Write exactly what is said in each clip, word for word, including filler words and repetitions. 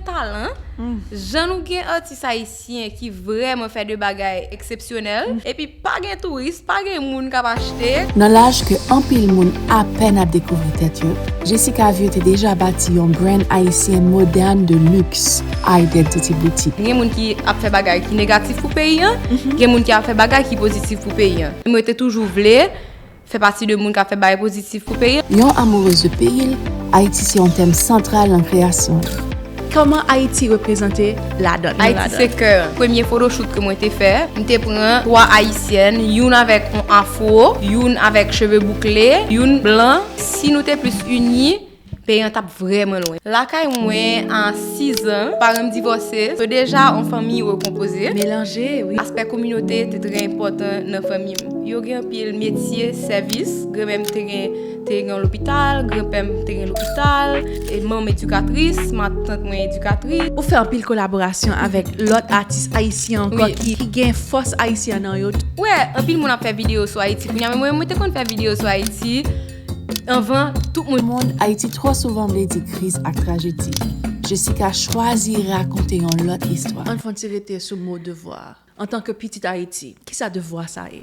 Talan, jan nou gen atis ayisyen ki vrèman fè de bagay eksepsyonèl, epi pa gen touris, pa gen moun k ap achte. Nan laj ke anpil moun apèn ap dekouvri tèt yo, Jessica Vieux te deja bati yon brand ayisyen modèn de luxe, Identity Boutique. Gen moun ki ap fè bagay ki negatif pou peyi an, gen moun ki ap fè bagay ki pozitif pou peyi an. Mwen te toujou vle fè pati de moun k ap fè bagay pozitif pou peyi an. Yon amourez de peyi l, Ayiti se yon tèm santral nan kreyasyon li. Kòman Ayiti reprezante ladan nou? Ayiti se kè. Premye photoshoot ke mwen te fè, m te pran twa ayisyèn, youn avèk yon afro, youn avèk cheve boukle, youn blan. Si nou te plis ini, peyi an t ap vrèman lwen. Lakay mwen a sizan, paran m divòse, so deja yon fanmi rekonpoze. Melanje, wi. Aspè kominote te trè enpòtan nan fanmi m. Yo gen anpil metye, sèvis. Granmè m te gen te gen yon lopital, granpè m te gen lopital, e manm edikatris, matant mwen edikatris. Ou fè anpil kolaborasyon avèk lòt atis ayisyen ankò ki, ki gen fòs ayisyen nan yo. Ou wè, anpil moun ap fè videyo sou Ayiti kounye a, men mwen, mwen te konn fè videyo sou Ayiti anvan tout moun. Mond Ayiti twò souvan vle di kriz ak trajedi. Jessica chwazi rakonte yon lòt istwa. Ann fè yon ti rete sou mo devwa. Antanke pitit Ayiti, kisa devwa sa ye?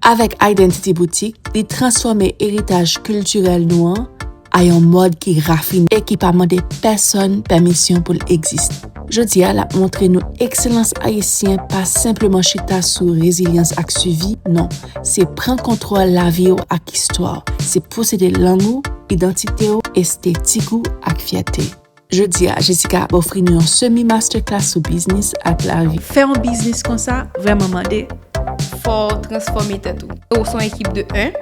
Avèk Identity Boutique, li transfòme eritaj kiltirèl nou an a yon mòd ki rafine e ki pa mande pèsonn pèmisyon pou l egziste. Jodi a, l ap montre nou ekselans ayisyen pa senpleman chita sou rezilyans ak swivi, non, se pran kontwòl lavi w ak istwa w, se posede lang ou, idantite w, estetik ou ak fyète. Jodi a, Jessica ap ofri nou yon semi masterclass sou biznis ak lavi. Fè yon biznis konsa vrèman mande. Fò w transfòme tèt ou. Ou se yon ekip de en.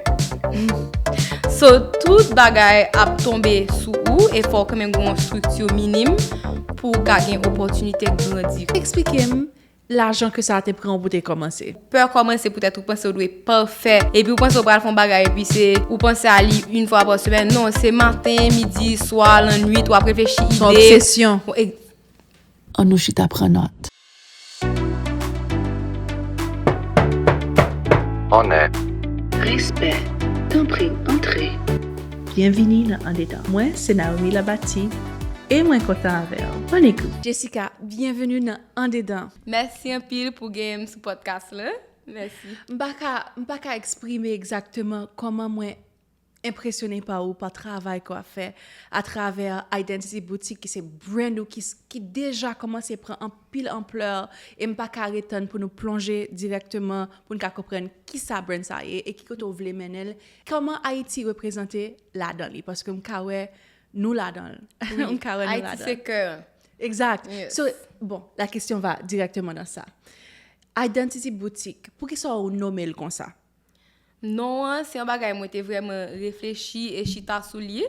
So, tout bagay ap tonbe sou ou e fò w kanmenm gen yon estrikti minim pou w ka gen opòtinite grandi. Eksplike m lajan ke sa te pran w pou te kòmanse? Pè kòmanse poutèt ou panse w dwe pafè. Epi ou panse w pral fè yon bagay epi se, ou panse a li yon fwa pa semèn. Non, se maten, midi, swa, lannwit, w ap reflechi ide. Se yon obsesyon. Ann nou chita pran nòt. Onè. Respè. Tanpri, antre. Byenvini nan Andedan. Mwen se Naomi Labati e mwen kontan avè w. Ann ekoute. Jessica, byenvini nan Andedan. Mèsi anpil pou genyen m sou podcast lan. Mèsi. M pa ka, m pa ka eksprime egzakteman kòman mwen enpresyone pa ou, pa travay ke w ap fè atravè Identity Boutique, ki se brand ou ki, ki deja kòmanse pran anpil anplè, e m pa ka ret tann pou nou plonje dirèkteman, pou n ka konprann kisa brand sa ye e ki kote w vle mennen l, kòman Ayiti reprezante ladan li, paske m ka wè nou ladan l. M ka wè nou ladan l. Ayiti se kè. Egzak. So, bon, la question va directement dans ça. Identity Boutique, poukisa w nonmen l konsa? Non an, se yon bagay mwen te vrèman reflechi e chita sou li.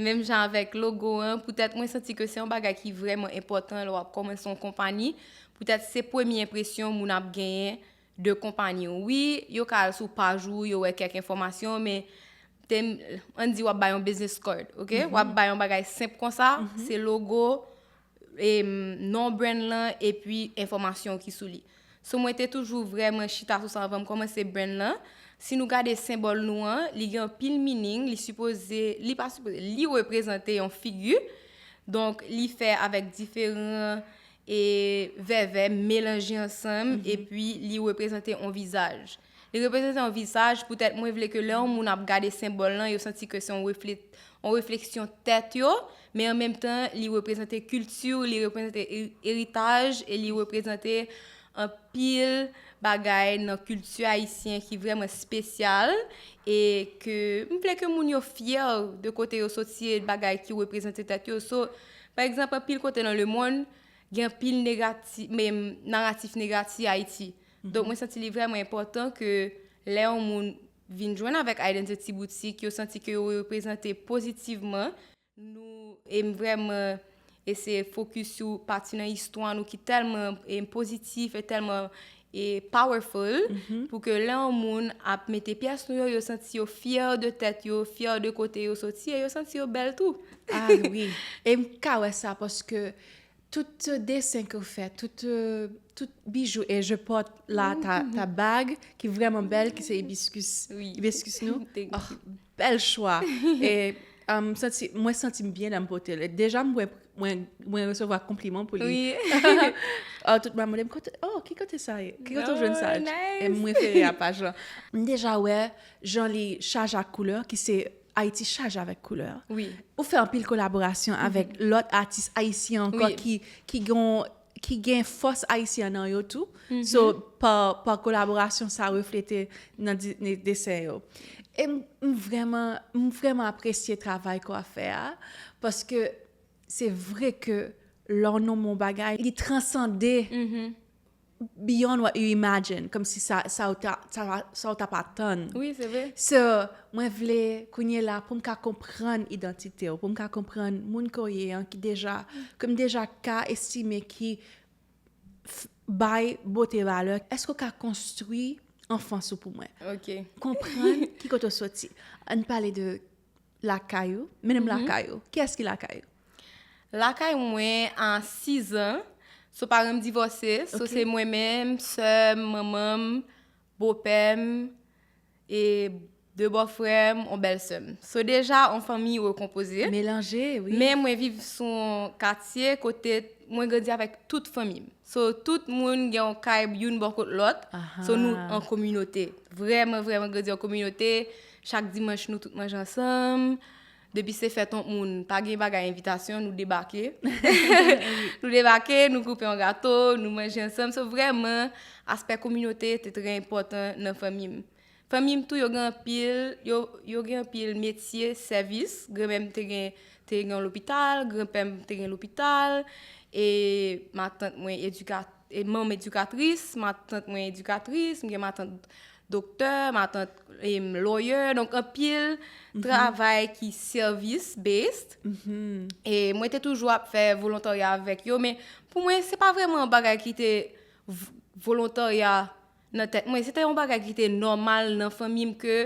Menm jan avèk logo an, poutèt mwen santi ke se yon bagay ki vrèman enpòtan lè w ap kòmanse yon konpanyi. Poutèt se premye enpresyon moun ap genyen de konpanyi w. Wi, yo ka al sou paj ou, yo wè kèk enfòmasyon, men te, ann di w ap bay yon business card, oke? W ap bay yon bagay senp konsa, se logo, em, non brand lan, epi enfòmasyon ki sou li. So, mwen te toujou vrèman chita sou sa anvan m kòmanse brand lan. Si nou gade senbòl nou an, li gen anpil meaning, li sipoze, li pa sipoze, li reprezante yon figi. Donk, li fè avèk diferan e vèvè melanje ansanm, epi li reprezante yon vizaj. Li reprezante yon vizaj, poutèt mwen vle ke lè yon moun ap gade senbòl lan, yo santi ke se yon refle-, yon refleksyon tèt yo, men an menm tan, li reprezante kilti, li reprezante e-, eritaj, e li reprezante anpil bagay nan kilti ayisyen ki vrèman espesyal, e ke m vle ke moun yo fyè de kote yo soti e bagay ki reprezante tèt yo. So, pa egzanp, anpil kote nan lemonn, gen anpil negati-, men, naratif negati Ayiti. Donk, mwen santi li vrèman enpòtan ke lè yon moun vin jwenn avèk Identity Boutique, yo santi ke yo reprezante pozitivman nou, e m vrèman eseye fokis sou pati nan istwa nou ki tèlman, e, pozitif e tèlman, e, powerful, pou ke lè yon moun ap mete pyès nou yo, yo santi yo fyè de tèt yo, fyè de kote yo soti, e yo santi yo bèl tou. Ah wi. E m ka wè sa paske tout desen ke w fè, tout, euh, tout bijou, e je porte là ta, ta bague ki vrèman bèl, ki se ibiskus, ibiskus nou. Oh, bèl chwa. E Um, santi, mwen santi m byen lè m pote l. Deja, mwen, mwen, mwen resevwa konpliman pou li. Wi. Oh, tout moun mande m, "Kote, oh, ki kote sa ye? Ki kote w jwenn sa?" Oh, nice. E m refere a paj lan. M deja wè jan li chaje ak koulè, ki se Ayiti chaje avèk koulè. Wi. Ou fè anpil kolaborasyon avèk lòt atis ayisyen ankò Wi. ki, ki gen, ki gen fòs ayisyen nan yo tou. So, pa, pa kolaborasyon sa reflete nan di- nan desen yo. E m, m vrèman, m vrèman apresye travay ke w ap fè a, paske se vre ke lè w nonmen yon bagay, li transande beyond what you imagine, kòmsi sa, sa, w ta, sa, sa w t ap atann. Wi, se vre. So, mwen vle kounye la pou m ka konprann idantite w, pou m ka konprann moun ke w ye an ki deja, ke m deja ka estime ki f- bay bote valè. Èske w ka konstwi anfans ou pou mwen? Ok. Konprann ki kote w soti. Ann pale de lakay ou. Mennen m lakay ou. Kiyès ki lakay ou? Lakay mwen a sis an, so paran m divòse, so Ok. se mwen menm, sè m, manman m, bopè m, e de bòfrè m, yon bèlsè m. So deja, yon fanmi rekonpoze. Melanje, wi. Men mwen viv sou yon katye kote mwen grandi avèk tout fanmi m. So, tout moun gen yon kay youn bò kot lòt. So, nou Aha. An kominote. Vrèman, vrèman grandi an kominote. Chak dimanch, nou tout manje ansanm. Depi se fèt yon moun, pa gen bagay envitasyon, nou debake. Nou debake, nou koupe yon gato, nou manje ansanm. So, vrèman, aspè kominote te trè enpòtan nan fanmi m. Fanmi m tou, yo gen anpil, yo, yo gen anpil metye, sèvis. Granmè m te gen, te gen yon lopital, granpè m te gen lopital, e matant mwen edika, e manm edikatris, matant mwen edikatris, m gen matant doktè, matant em, lawyer, donk anpil travay ki service based. E mwen te toujou ap fè volontarya avèk yo, men pou mwen, se pa vrèman yon bagay ki te v- volontarya nan tèt mwen. Se te yon bagay ki te nòmal nan fanmi m ke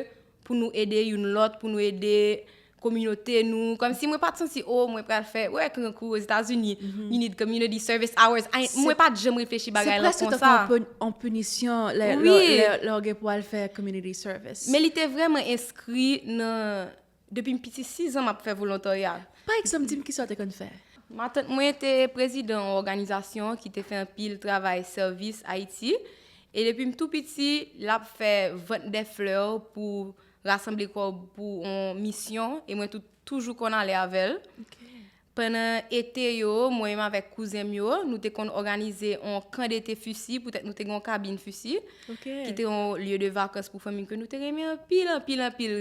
pou nou ede youn lòt, pou nou ede kominote nou. Kòmsi mwen pa t santi, oh, mwen pral fè, wè, kankou Ozetazini, you need community service hours. I- Mwen pa t janm reflechi bagay la konsa. Se prèske tankou yon pun- yon pinisyon lè, Wi. lè, lè w gen pou al fè community service. Men li te vrèman enskri nan, depi m piti, sis an, m ap fè volontarya. Pa egzanp, di m kisa w te konn fè. Matant mwen te prezidan yon òganizasyon ki te fè anpil travay sèvis Ayiti. E depi m tou piti, l ap fè vant dè flè pou rasanble kòb pou yon misyon. E mwen tou, toujou konn ale avè l. Pandan ete yo, mwen menm avèk kouzen m yo, nou te konn òganize yon kan dete fisi, poutèt nou te gen yon kabin fisi, Ok. ki te yon lye de vakans pou fanmi m ke nou te renmen anpil, anpil, anpil.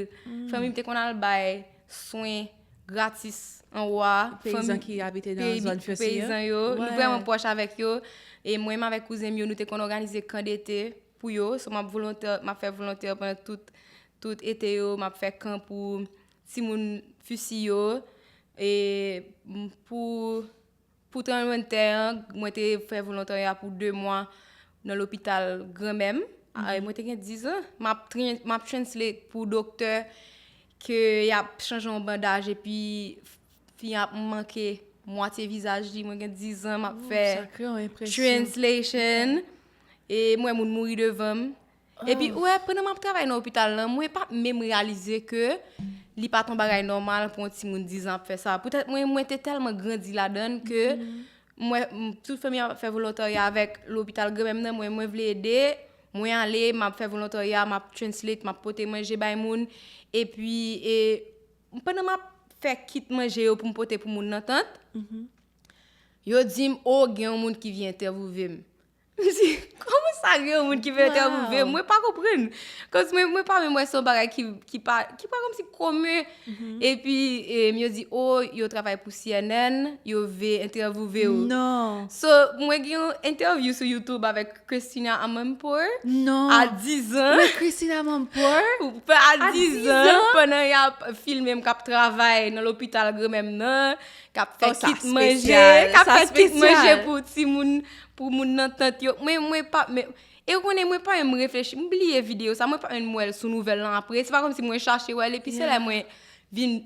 Fanmi m te konn al bay swen gratis anwo a. Peyizan ki abite nan zòn fisi yo. Peyizan yo. Nou Wè. Vrèman pwòch avèk yo. E mwen menm avèk kouzen m yo, nou te konn òganize kan dete pou yo. So, m ap volontè, m ap fè volontè pandan tout, tout ete yo. M ap fè kan pou timoun fisi yo. E m- pou, pou tranblemanntè an, mwen te fè volontarya pou de mwa nan lopital granmè m. A, Mwen te gen diz an. M ap, tran- m ap translate pou doktè ke y ap chanje yon bandaj epi fi an ap manke mwatye vizaj li. Mwen gen diz an, m ap fè Sa kreye yon enpresyon. Translation. E m wè moun mouri devan m. Epi, wè, pandan m ap travay nan lopital lan, mwen pa t menm reyalize ke li pa t yon bagay nòmal pou yon timoun diz an ap fè sa. Poutèt mwen, mwen te tèlman grandi ladan l ke mwen, m- tout fanmi an ap fè volontarya avèk lopital granmè m nan, mwen, mwen vle ede. Mwen ale, m ap fè volontarya, m ap translate, m ap pote manje bay moun. Epi, e, pandan m ap fè kit manje yo pou m pote pou moun nan tant, yo di m, "O, gen yon moun ki vin entèvyouve m." M di, "Kòman sa gen yon moun ki vin entèvyouve m?" Mwen pa konprann. Kòz mwen, mwen pa menm wè se yon bagay ki, ki pa, ki pa kòmsi komen. Epi, em, yo di, "O, yo travay pou C N N, yo vle entèvyouve w." Non. So, mwen gen yon entèvyou sou YouTube avèk Christina Amanpour. Non. A diz an. Wè Christina Amanpour? A diz an, pandan y ap filme m k ap travay nan lopital granmè m nan, k ap fè kit manje, k ap fè kit manje pou timoun, pou moun nan tant yo. Mwen, mwen pa, men, e ou konnen mwen pa menm reflechi, m bliye videyo sa, mwen pa menm wè l sou nouvèl lan apre. Se pa kòmsi mwen chache wè l, epi se lè mwen vin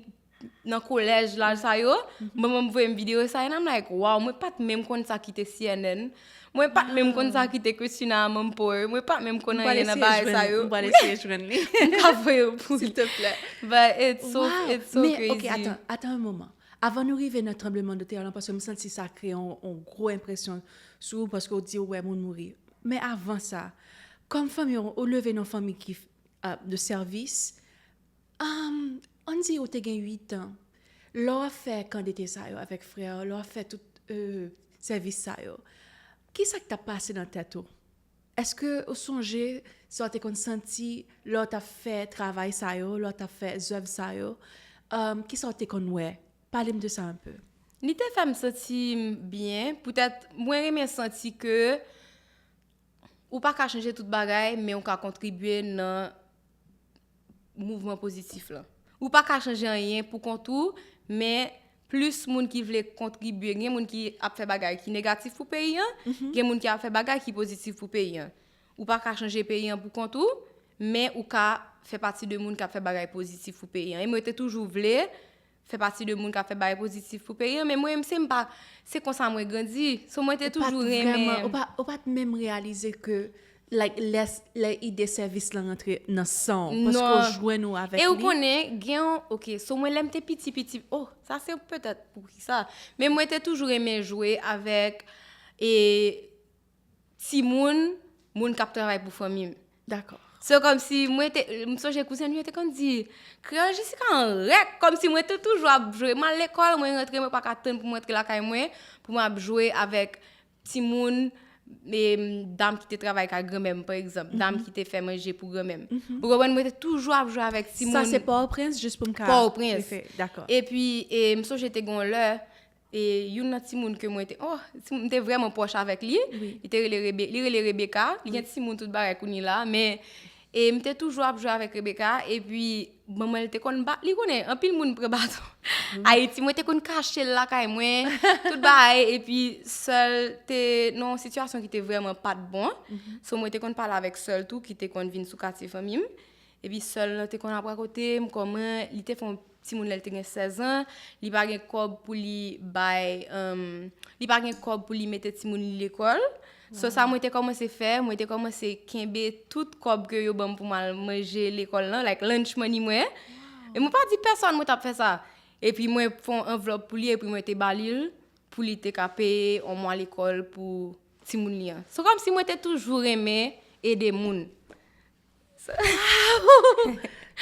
nan kolèj, laj sa yo, manman m voye m videyo sa, and I'm like, wow, mwen pa t menm konn sa ki te C N N. Mwen pa t menm konn sa ki te Christina Amanpour. Mwen pa t menm konn anyen nan bagay sa yo. M pral eseye jwenn li. M ka voye w pou li. Silteplè. But it's so, it's so crazy. Men, ok, atan, atan yon moman. Avan nou rive nan tranblemanntè lan, paske m santi sa kreye yon, yon gwo enpresyon sou ou, paske w di w wè moun mouri. Men avan sa, kòm fanmi, ou leve nan fanmi ki, euh, de sèvis, um, ann di ou te gen uit an, lè w ap fè kan dete sa yo avèk frè w, lè w ap fè tout, euh, sèvis sa yo, ki sa k t ap pase nan tèt ou? Èske ou sonje sa w te konn santi lè w t ap fè travay sa yo, lè w t ap fè zèv sa yo? Um, ki sa w te konn wè? Pale m de sa un peu. Li te fè m santi m byen. Poutèt, mwen renmen santi ke ou pa ka chanje tout bagay, men ou ka kontribye nan mouvman pozitif lan. Ou pa ka chanje anyen pou kont ou, men plis moun ki vle kontribye, gen moun ki ap fè bagay ki negatif pou peyi an, gen moun ki ap fè bagay ki pozitif pou peyi an. Ou pa ka chanje peyi an pou kont ou, men ou ka fè pati de moun k ap fè bagay pozitif pou peyi an. E mwen te toujou vle fè pati de moun k ap fè bagay pozitif pou peyi an, men mwen menm se m pa, se konsa mwen grandi. So mwen te toujou renmen. Ou pa t vrèman, ou pa, ou pa t menm reyalize ke, like, lè, lè ide sèvis lan rantre nan san w, paske w jwenn ou avèk li. E ou konnen, gen yon, ok, so mwen lè m te piti, piti, oh, sa se petèt pou ki sa. Men mwen te toujou renmen jwe avèk, e, timoun, moun k ap travay pou fanmi m. Dakò. Se kòmsi mwen te, m sonje kouzen nou yo te konn di, "Kreyòl Jessica an rèk," kòmsi mwen te toujou ap jwe. M al lekòl, mwen rantre, mwen pa ka tann pou mwen rantre lakay mwen, pou mwen ap jwe avèk timoun, e, dam ki te travay kay granmè m, pa egzanp, dam ki te fè manje pou granmè m. Ou konprann, mwen te toujou ap jwe avèk timoun. Sa se Pòtoprens, jis pou m ka... Pòtoprens. Dakò. Epi, e, m sonje te gen yon lè, e youn nan timoun ke mwen te, oh, timoun, m te vrèman pwòch avèk li. Wi. Li te rele Rebe-, li rele Rebecca. Li gen timoun tout bagay kounye la, men, e m te toujou ap jwe avèk Rebecca, epi manman l te konn ba-, li konnen, anpil moun pran baton. Ayiti, mwen te konn kache l lakay mwen, tout bagay, epi sè l te nan yon sitiyasyon ki te vrèman pa t bon. So, mwen te konn pale avèk sè l tou, ki te konn vin sou katye fanmi m. Epi sè l lan te konn ap rakonte m kòman li te fè yon timoun lè l te gen sèz an, li pa gen kòb pou li bay, um, li pa gen kòb pou li mete timoun li lekòl. So sa mwen te kòmanse fè, mwen te kòmanse kenbe tout kòb ke yo ban m pou m al manje lekòl lan, like lunch money mwen. E mwen pa di pèsòn mwen t ap fè sa. Epi mwen fè yon anvlòp pou li, epi mwen te ba li l pou li te ka peye yon mwa lekòl pou timoun li an. So kòmsi mwen te toujou renmen ede moun.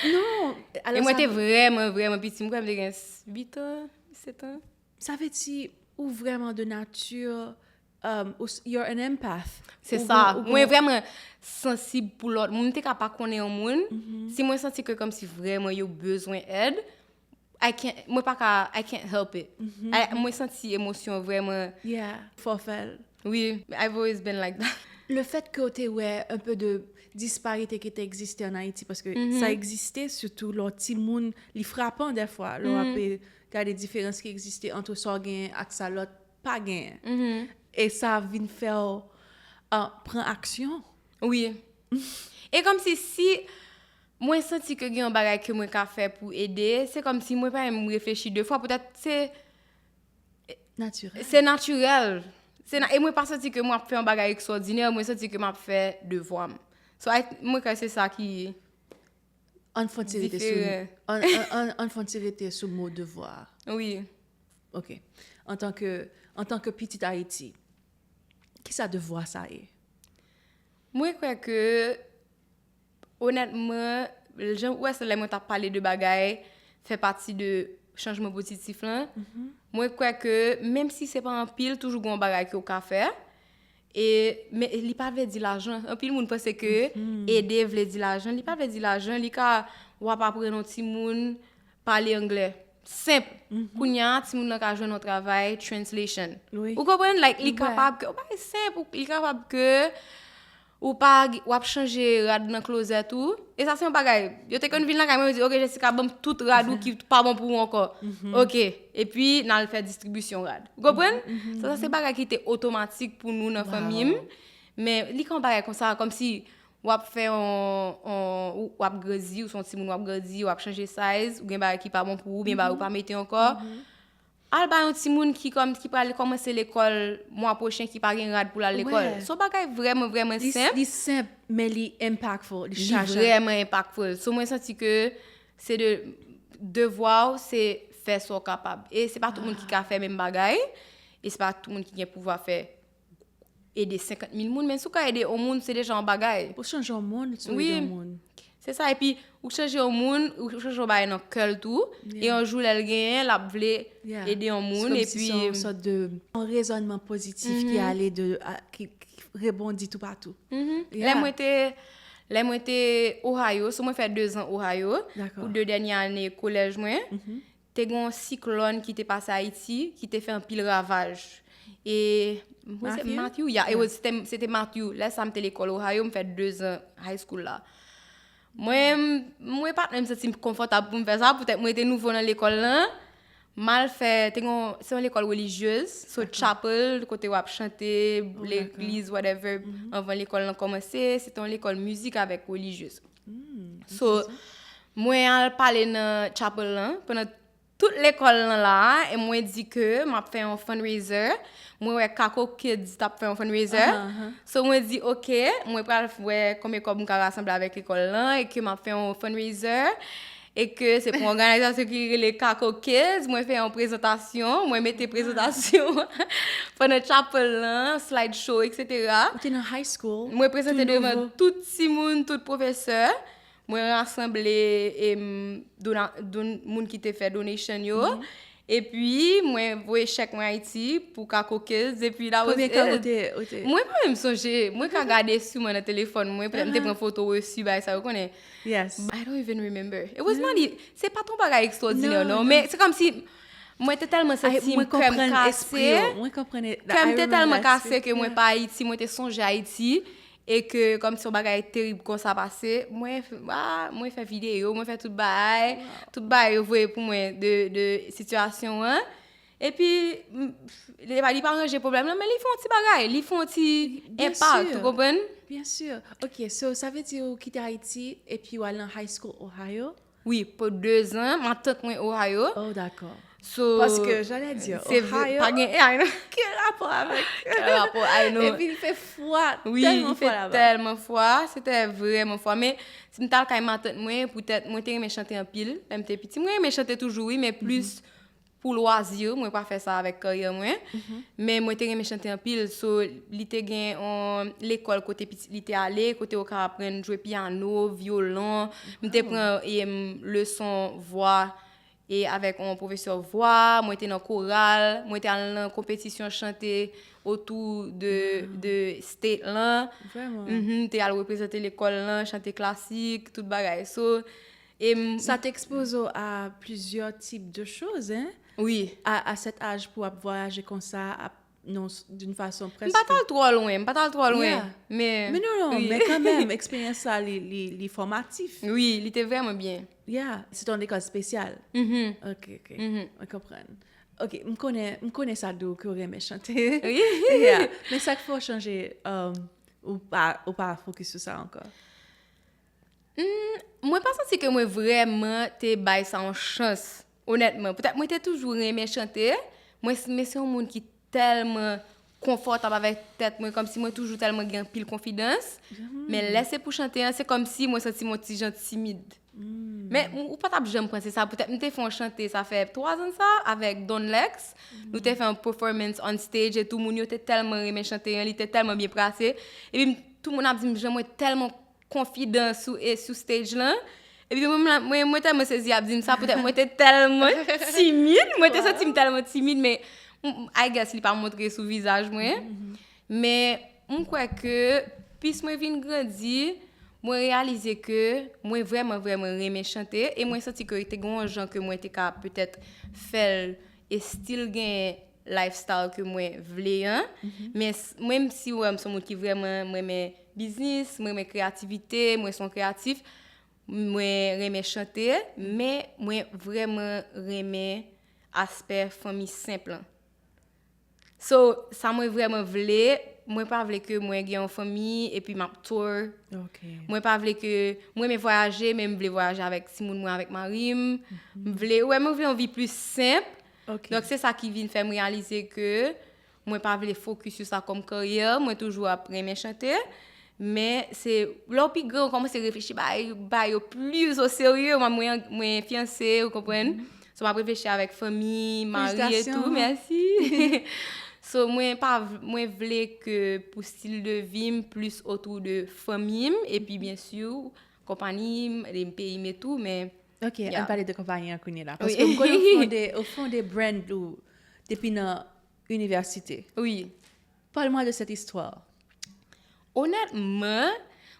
Non. E mwen te vrèman, vrèman piti. M kwè m te gen uit an, sèt an. Sa vle di ou vrèman de nature, um, ou s-, you're an empath. Se sa. Mwen vrèman sansib pou lòt moun. M te ka pa konnen yon moun. Si mwen santi ke kòmsi vrèman yo bezwen èd, I can't, mwen pa ka, I can't help it. I, mwen santi emosyon vrèman. Yeah, fò fè l. Wi, I've always been like that. Le fait que w te wè un peu de disparité ki te egziste an Ayiti, paske sa egziste, sitou lè w timoun, li frapan dèfwa, lè w ap gade diferans ki egziste ant sa w genyen ak sa lòt pa genyen. E sa vin fè w, ah, pran aksyon. Wi. E kòmsi si mwen santi ke gen yon bagay ke mwen ka fè pou ede, se kòmsi mwen pa menm reflechi de fwa, poutèt se natirèl. Se natirèl. Se na-, e mwen pa santi ke mwen ap fè yon bagay ekstwòdinè, mwen santi ke m ap fè devwa m. So, I, mwen kwè se sa ki diferan. Ann fè yon ti rete sou, ann, ann, ann, ann fè yon ti rete sou mo devwa. Wi. Ok. Antanke, antanke pitit Ayiti, kisa devwa sa ye? Mwen kwè ke, onètman, jan ou wè se lè mwen t ap pale de bagay, fè pati de chanjman pozitif lan, mwen kwè ke, menm si se pa anpil, toujou gen yon bagay ke w ka fè. E, men li pa vle di lajan. Anpil moun panse ke ede vle di lajan. Li pa vle di lajan. Li ka, w ap aprann yon timoun pale anglè. Senp. Kounye a, timoun nan ka jwenn yon travay translation. Wi. Ou konprann? Like, li kapab ke, yon bagay senp, ou, li kapab ke ou pa, w ap chanje rad nan klozèt ou. E sa se yon bagay, yo te konn vin lakay mwen, yo di, "Ok, Jessica, ban m tout rad ou ki pa bon pou ou ankò." Ok. Epi, n al fè distribisyon rad. Ou konprann? Sa, sa se bagay ki te otomatik pou nou nan fanmi m. Men, li ka yon bagay konsa, kòmsi, w ap fè yon, yon, w ap grandi, ou se yon timoun w ap grandi, w ap chanje size, ou gen bagay ki pa bon pou ou, oubyen bagay ou pa mete ankò. Al bay yon timoun ki kòm, ki pral kòmanse lekòl mwa pwochen, ki pa gen rad pou l al lekòl. Se yon bagay vrèman, vrèman senp. Li senp, men li impactful, li chajan. Li vrèman impactful. So, mwen santi ke se de devwa w, se fè sa w kapab. E se pa tout moun ki ka fè menm bagay. E se pa tout moun ki gen pouvwa fè ede senkant mil moun, men si w ka ede yon moun, se deja yon bagay. Ou chanje yon moun, si w ede yon moun. Se sa, epi ou chanje yon moun, ou chanje yon bagay nan kè l tou, e yon jou lè l genyen, l ap vle ede yon moun, epi se kòmsi se yon sòt de yon rezònman pozitif ki ale de, a, ki, ki rebondi toupatou. Lè mwen te, lè mwen te Ohio, so mwen fè dezan Ohio, pou de dènye ane kolèj mwen. Te gen yon siklòn ki te pase Ayiti, ki te fè anpil ravaj. E, mwen se Matthew, yeah, it was, se te, se te Matthew. Lè sa m te lekòl Ohio, m fè dezan high school la. Mwen, mwen pa t menm santi m konfòtab pou m fè sa, poutèt mwen te nouvo nan lekòl lan. M al fè, te gen yon, se yon lekòl relijyez, so chapel, kote w ap chante, legliz, whatever, anvan lekòl lan kòmanse, se te yon lekòl mizik avèk relijyez. So, mwen al pale nan chapel lan, pandan tout lekòl lan la, e mwen di ke m ap fè yon fundraiser. Mwen wè Kako Kids t ap fè yon fundraiser. So, mwen di, "Ok, mwen pral wè konbyen kòb m ka rasanble avèk lekòl lan, e ke m ap fè yon fundraiser." E ke se pou yon òganizasyon ki rele Kako Kids. Mwen fè yon prezantasyon, mwen mete prezantasyon pandan chapel lan, slide show, et cetera. Ou te nan high school, mwen prezante devan tout timoun, tout pwofesè. Mwen rasanble, em, dona-, don-, moun ki te fè donation yo. Epi, mwen voye chèk mwen Ayiti pou Kako Kids. Epi, that was it. Konbyen kòb ou te, ou te? Mwen pa menm sonje. Mwen ka gade siman nan telefòn mwen. Petèt m te pran foto resi, bagay sa, ou konnen. Yes. I don't even remember. It was not e-, se pa t yon bagay ekstwòdinè, non. Men se kòmsi mwen te tèlman santi m, kè m kase. Mwen konprann. Kè m te tèlman kase ke mwen pa Ayiti, mwen te sonje Ayiti. E ke kòmsi yon bagay terib konsa pase, mwen, ah, mwen fè videyo, mwen fè tout bagay, tout bagay yo voye pou mwen de, de sitiyasyon an. Epi, m, li pa, li pa ranje pwoblèm lan, men li fè yon ti bagay, li fè yon ti enpak, ou konprann? Byen si. Ok, so, sa vle di ou kite Ayiti epi w al nan high school Ohio? Wi, pou dezan, matant mwen Ohio. Oh, dakò. So, paske, j'allais dire, se vre, Ohio, pa gen, I know. Ki rapò avèk? Ki rapò, I know. Epi, il fait froid, wi, tèlman fwa laba. Tèlman fwa, se te vrèman fwa. Men, si m t al kay matant mwen, poutèt, mwen te renmen chante anpil, lè m te piti. Mwen renmen chante toujou, wi, men plis pou lwazi, mwen pa fè sa avèk karyè mwen. Men mwen te renmen chante anpil, so li te gen yon lekòl kote pitit li te ale, kote yo ka aprann jwe pyano, vyolon. M te pran, em, leson vwa e avèk yon pwofesè vwa, mwen te nan koral, mwen te al nan konpetisyon chante otou de, de state lan. Vrèman. Mhm, m te al reprezante lekòl lan, chante klasik, tout bagay. So, e m- Sa te ekspoze w a plizyè tip de choz, hein? Wi. A, a sèt aj pou w ap vwayaje konsa, ap, non, d'une façon presque. M pa t al twò lwen, m pa t al twò lwen. Yeah. Men, men non, non, wi, men kanmenm, eksperyans sa, li, li, li fòmatif. Wi, li te vrèman byen. Yeah, se te yon lekòl espesyal. Mhm. Ok, ok. Mhm. Mwen konprann. Ok, m konnen, m konnen sa di w ke w renmen chante. Wi. Yeah. Men sa k fè w chanje, um, ou pa, ou pa fokis sou sa ankò? Hmm, mwen pa santi ke mwen vrèman te bay sa yon chans, onètman. Poutèt mwen te toujou renmen chante, mwen, men se yon moun ki tèlman konfòtab avèk tèt mwen, kòmsi mwen toujou tèlman gen anpil konfidans. Men lè se pou chante an, se kòmsi mwen santi m yon ti jan timid. Men ou, ou pa t ap janm panse sa, poutèt m te fè yon chante, sa fè twa zan sa, avèk Don Lex. Nou te fè yon performance on stage, e tou moun yo te tèlman renmen chante an, li te tèlman byen plase. Epi m, tout moun ap di m, jan mwen tèlman konfidan sou, e sou stage lan. Epi mwen, mwen, mwen, mwen tèlman sezi ap di m sa, poutèt mwen te tèlman timid, mwen te santi m tèlman timid, men m, I guess li pa montre sou vizaj mwen. Men m kwè ke plis mwen vin grandi, mwen reyalize ke mwen vrèman, vrèman renmen chante, e mwen santi ke te gen yon jan ke mwen te ka petèt fè l e still gen lifestyle ke mwen vle an. Men s-, menm si w wè m se yon moun ki vrèman, mwen renmen biznis, mwen renmen kreyativite, mwen se yon kreyatif, mwen renmen chante, men mwen vrèman renmen aspè fanmi senp lan. So, sa mwen vrèman vle, Mwen pa vle ke mwen gen yon fanmi epi m ap tour. Mwen pa vle ke, mwen renmen vwayaje, men m vle vwayaje avèk timoun mwen, avèk mari m. M vle, wè, mwen vle yon vi plis senp. Donk, se sa ki vin fè m reyalize ke mwen pa vle fokis sou sa kòm karyè. Mwen toujou ap renmen chante. Men se lè w pi gran, ou kòmanse reflechi bagay, bagay yo plis o serye. Mwen, mwen, mwen fiyanse, ou konprann? So, m ap reflechi avèk fanmi, mari e tou. Mèsi. So, mwen pa, mwen vle ke pou stil de vi m plis otou de fanmi m, epi byen si, konpayi m, e peyi m e tou, men... Ok, ann pale de konpayi an kounye la. Paske m konnen ou fonde, ou fonde brand ou depi nan inivèsite. Wi. Parle-moi de cette histoire. Onètman,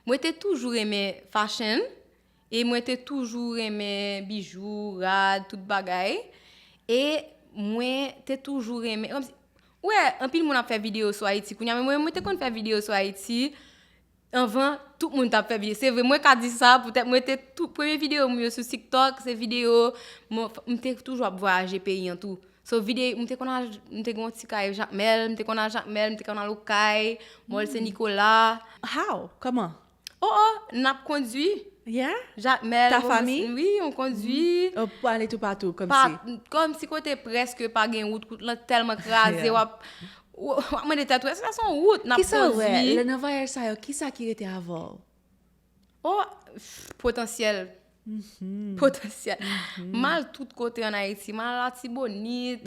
mwen te toujou renmen fashion, e mwen te toujou renmen bijou, rad, tout bagay. E mwen te toujou renmen, kòmsi, ou wè, anpil moun ap fè videyo sou Ayiti kounye a, men mwen, mwen te konn fè videyo sou Ayiti anvan tout moun t ap fè videyo. Se vre, mwen ka di sa, poutèt mwen te tou, premye videyo m yo sou TikTok, se videyo, mwen, m te toujou ap vwayaje peyi an tou. So, videyo, m te konn al, m te gen yon ti kay Jakmèl, m te konn al Jakmèl, m te konn al Okay, Mòl Sen Nikola. How? Kòman? Oh, oh, n ap kondwi. Yeah? Jakmèl, ta fanmi? Wi, on kondwi. Oh, pou ale toupatou, kòmsi. Kòmsi kote prèske pa gen wout, wout lan tèlman kraze, w ap, w ap mande tèt ou, èske sa se yon wout? N ap kondwi. Kisa w wè? Lè nan vwayaj sa yo, kisa ki rete avè w? Oh, potansyèl. Potansyèl. M al tout kote ann Ayiti. M al Latibonit,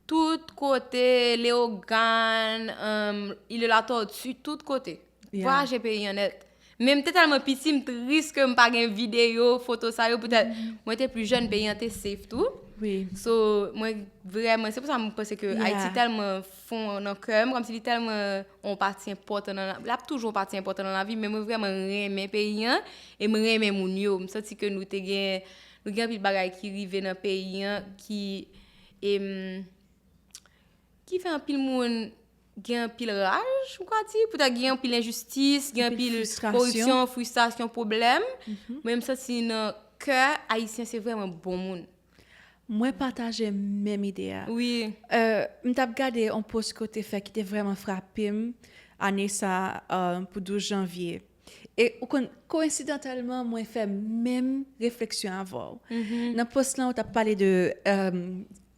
tout kote, Leyogàn, um, Île de la Tortue, tout kote. Vwayaje peyi an nèt. Men m te tèlman piti, m tris ke m pa gen videyo, foto sa yo, poutèt mwen te pli jèn, peyi an te safe tou. Wi. So, mwen vrèman, se pou sa m panse ke Ayiti tèlman fon nan kè m, kòmsi li tèlman yon pati enpòtan nan la, l ap toujou yon pati enpòtan nan lavi m, men mwen vrèman renmen peyi an, e mwen renmen moun yo. M santi ke nou te gen, nou gen anpil bagay ki rive nan peyi an, ki, em, ki fè anpil moun gen anpil raj, ou ka di, poutèt gen anpil enjistis, gen anpil koripsyon, fristrasyon, pwoblèm. Men m santi nan kè Ayisyen se vrèman bon moun. Mwen pataje menm ide a. Wi. Euh, m t ap gade yon post ke w te fè ki te vrèman frape m ane sa a, euh, pou douz janvye. E ou konn, koyensidantèlman, mwen fè menm refleksyon avè w. Nan post lan, ou t ap pale de, euh,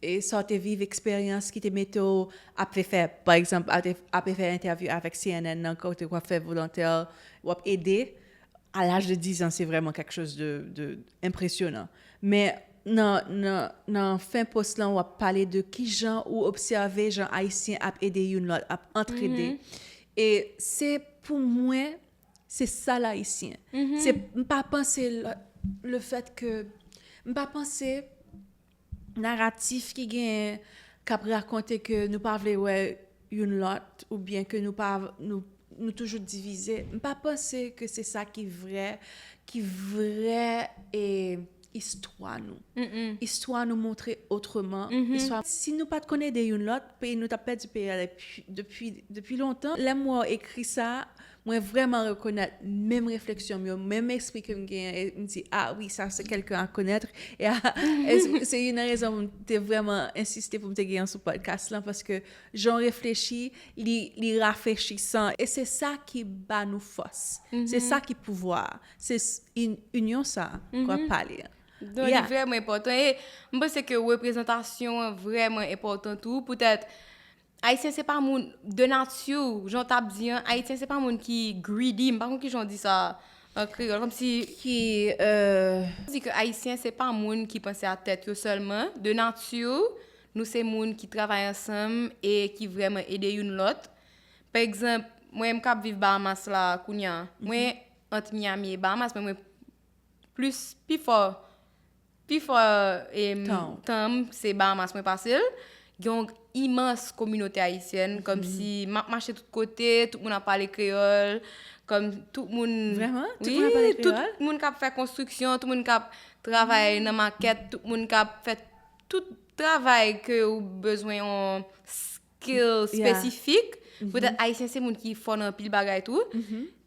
e sa w te viv, eksperyans ki te mete w ap fè, pa egzanp, ap te, ap fè entèvyou avèk C N N nan, kote w ap fè volontè, w ap ede. A laj de diz an, se vrèman kèk choz de, de enpresyonan. Men nan, nan, nan fen post lan, w ap pale de kijan ou obsève jan Ayisyen ap ede youn lòt, ap antrede. E se, pou mwen, se sa l Ayisyen. Se, m pa panse le, le fèt ke, m pa panse naratif ki genyen k ap rakonte ke nou pa vle wè youn lòt, oubyen ke nou pa, nou, nou toujou divize. M pa panse ke se sa ki vrè, ki vrè, e, istwa nou. Istwa nou montre otreman. Istwa, si nou pa t konn ede youn lòt, peyi nou t ap pèdi peyi a depi, depi, depi lontan. Lè m wè w ekri sa, mwen vrèman rekonèt menm refleksyon m yo, menm espri ke m genyen, e m di, ah wi, sa se quelqu'un à connaître. E a, e se, se youn nan rezon pou m te vrèman ensiste pou m te gen w sou podcast lan, paske jan w reflechi, li, li rafrechisan. E se sa ki ba nou fòs. Se sa ki pouvwa a. Se s-, in-, inyon sa a k w ap pale a. Donk, li vrèman enpòtan. E m panse ke reprezantasyon an vrèman enpòtan tou. Poutèt, Ayisyen se pa moun de nati, jan w t ap di an, Ayisyen se pa moun ki greedy, m pa konn kijan w di sa an kreyòl, kòmsi ki, euh, di ke Ayisyen se pa moun ki panse a tèt yo sèlman. De nati, nou se moun ki travay ansanm e ki vrèman ede youn lòt. Pa egzanp, mwen menm k ap viv Bahamas la kounye a, mwen ant Miami e Bahamas, men mwen plis, pi fò, pi fò, em, tan m, se Bahamas mwen pase l. Gen yon imans kominote ayisyèn, kòmsi m ap mache tout kote, tout moun ap pale kreyòl, kòm tout moun... Vrèman? Tout moun ap pale kreyòl? Wi, tout moun k ap fè konstriksyon, tout moun k ap travay nan makèt, tout moun k ap fè tout travay ke ou bezwen yon skill spesifik. Poutèt Ayisyen se moun ki fò nan anpil bagay tou.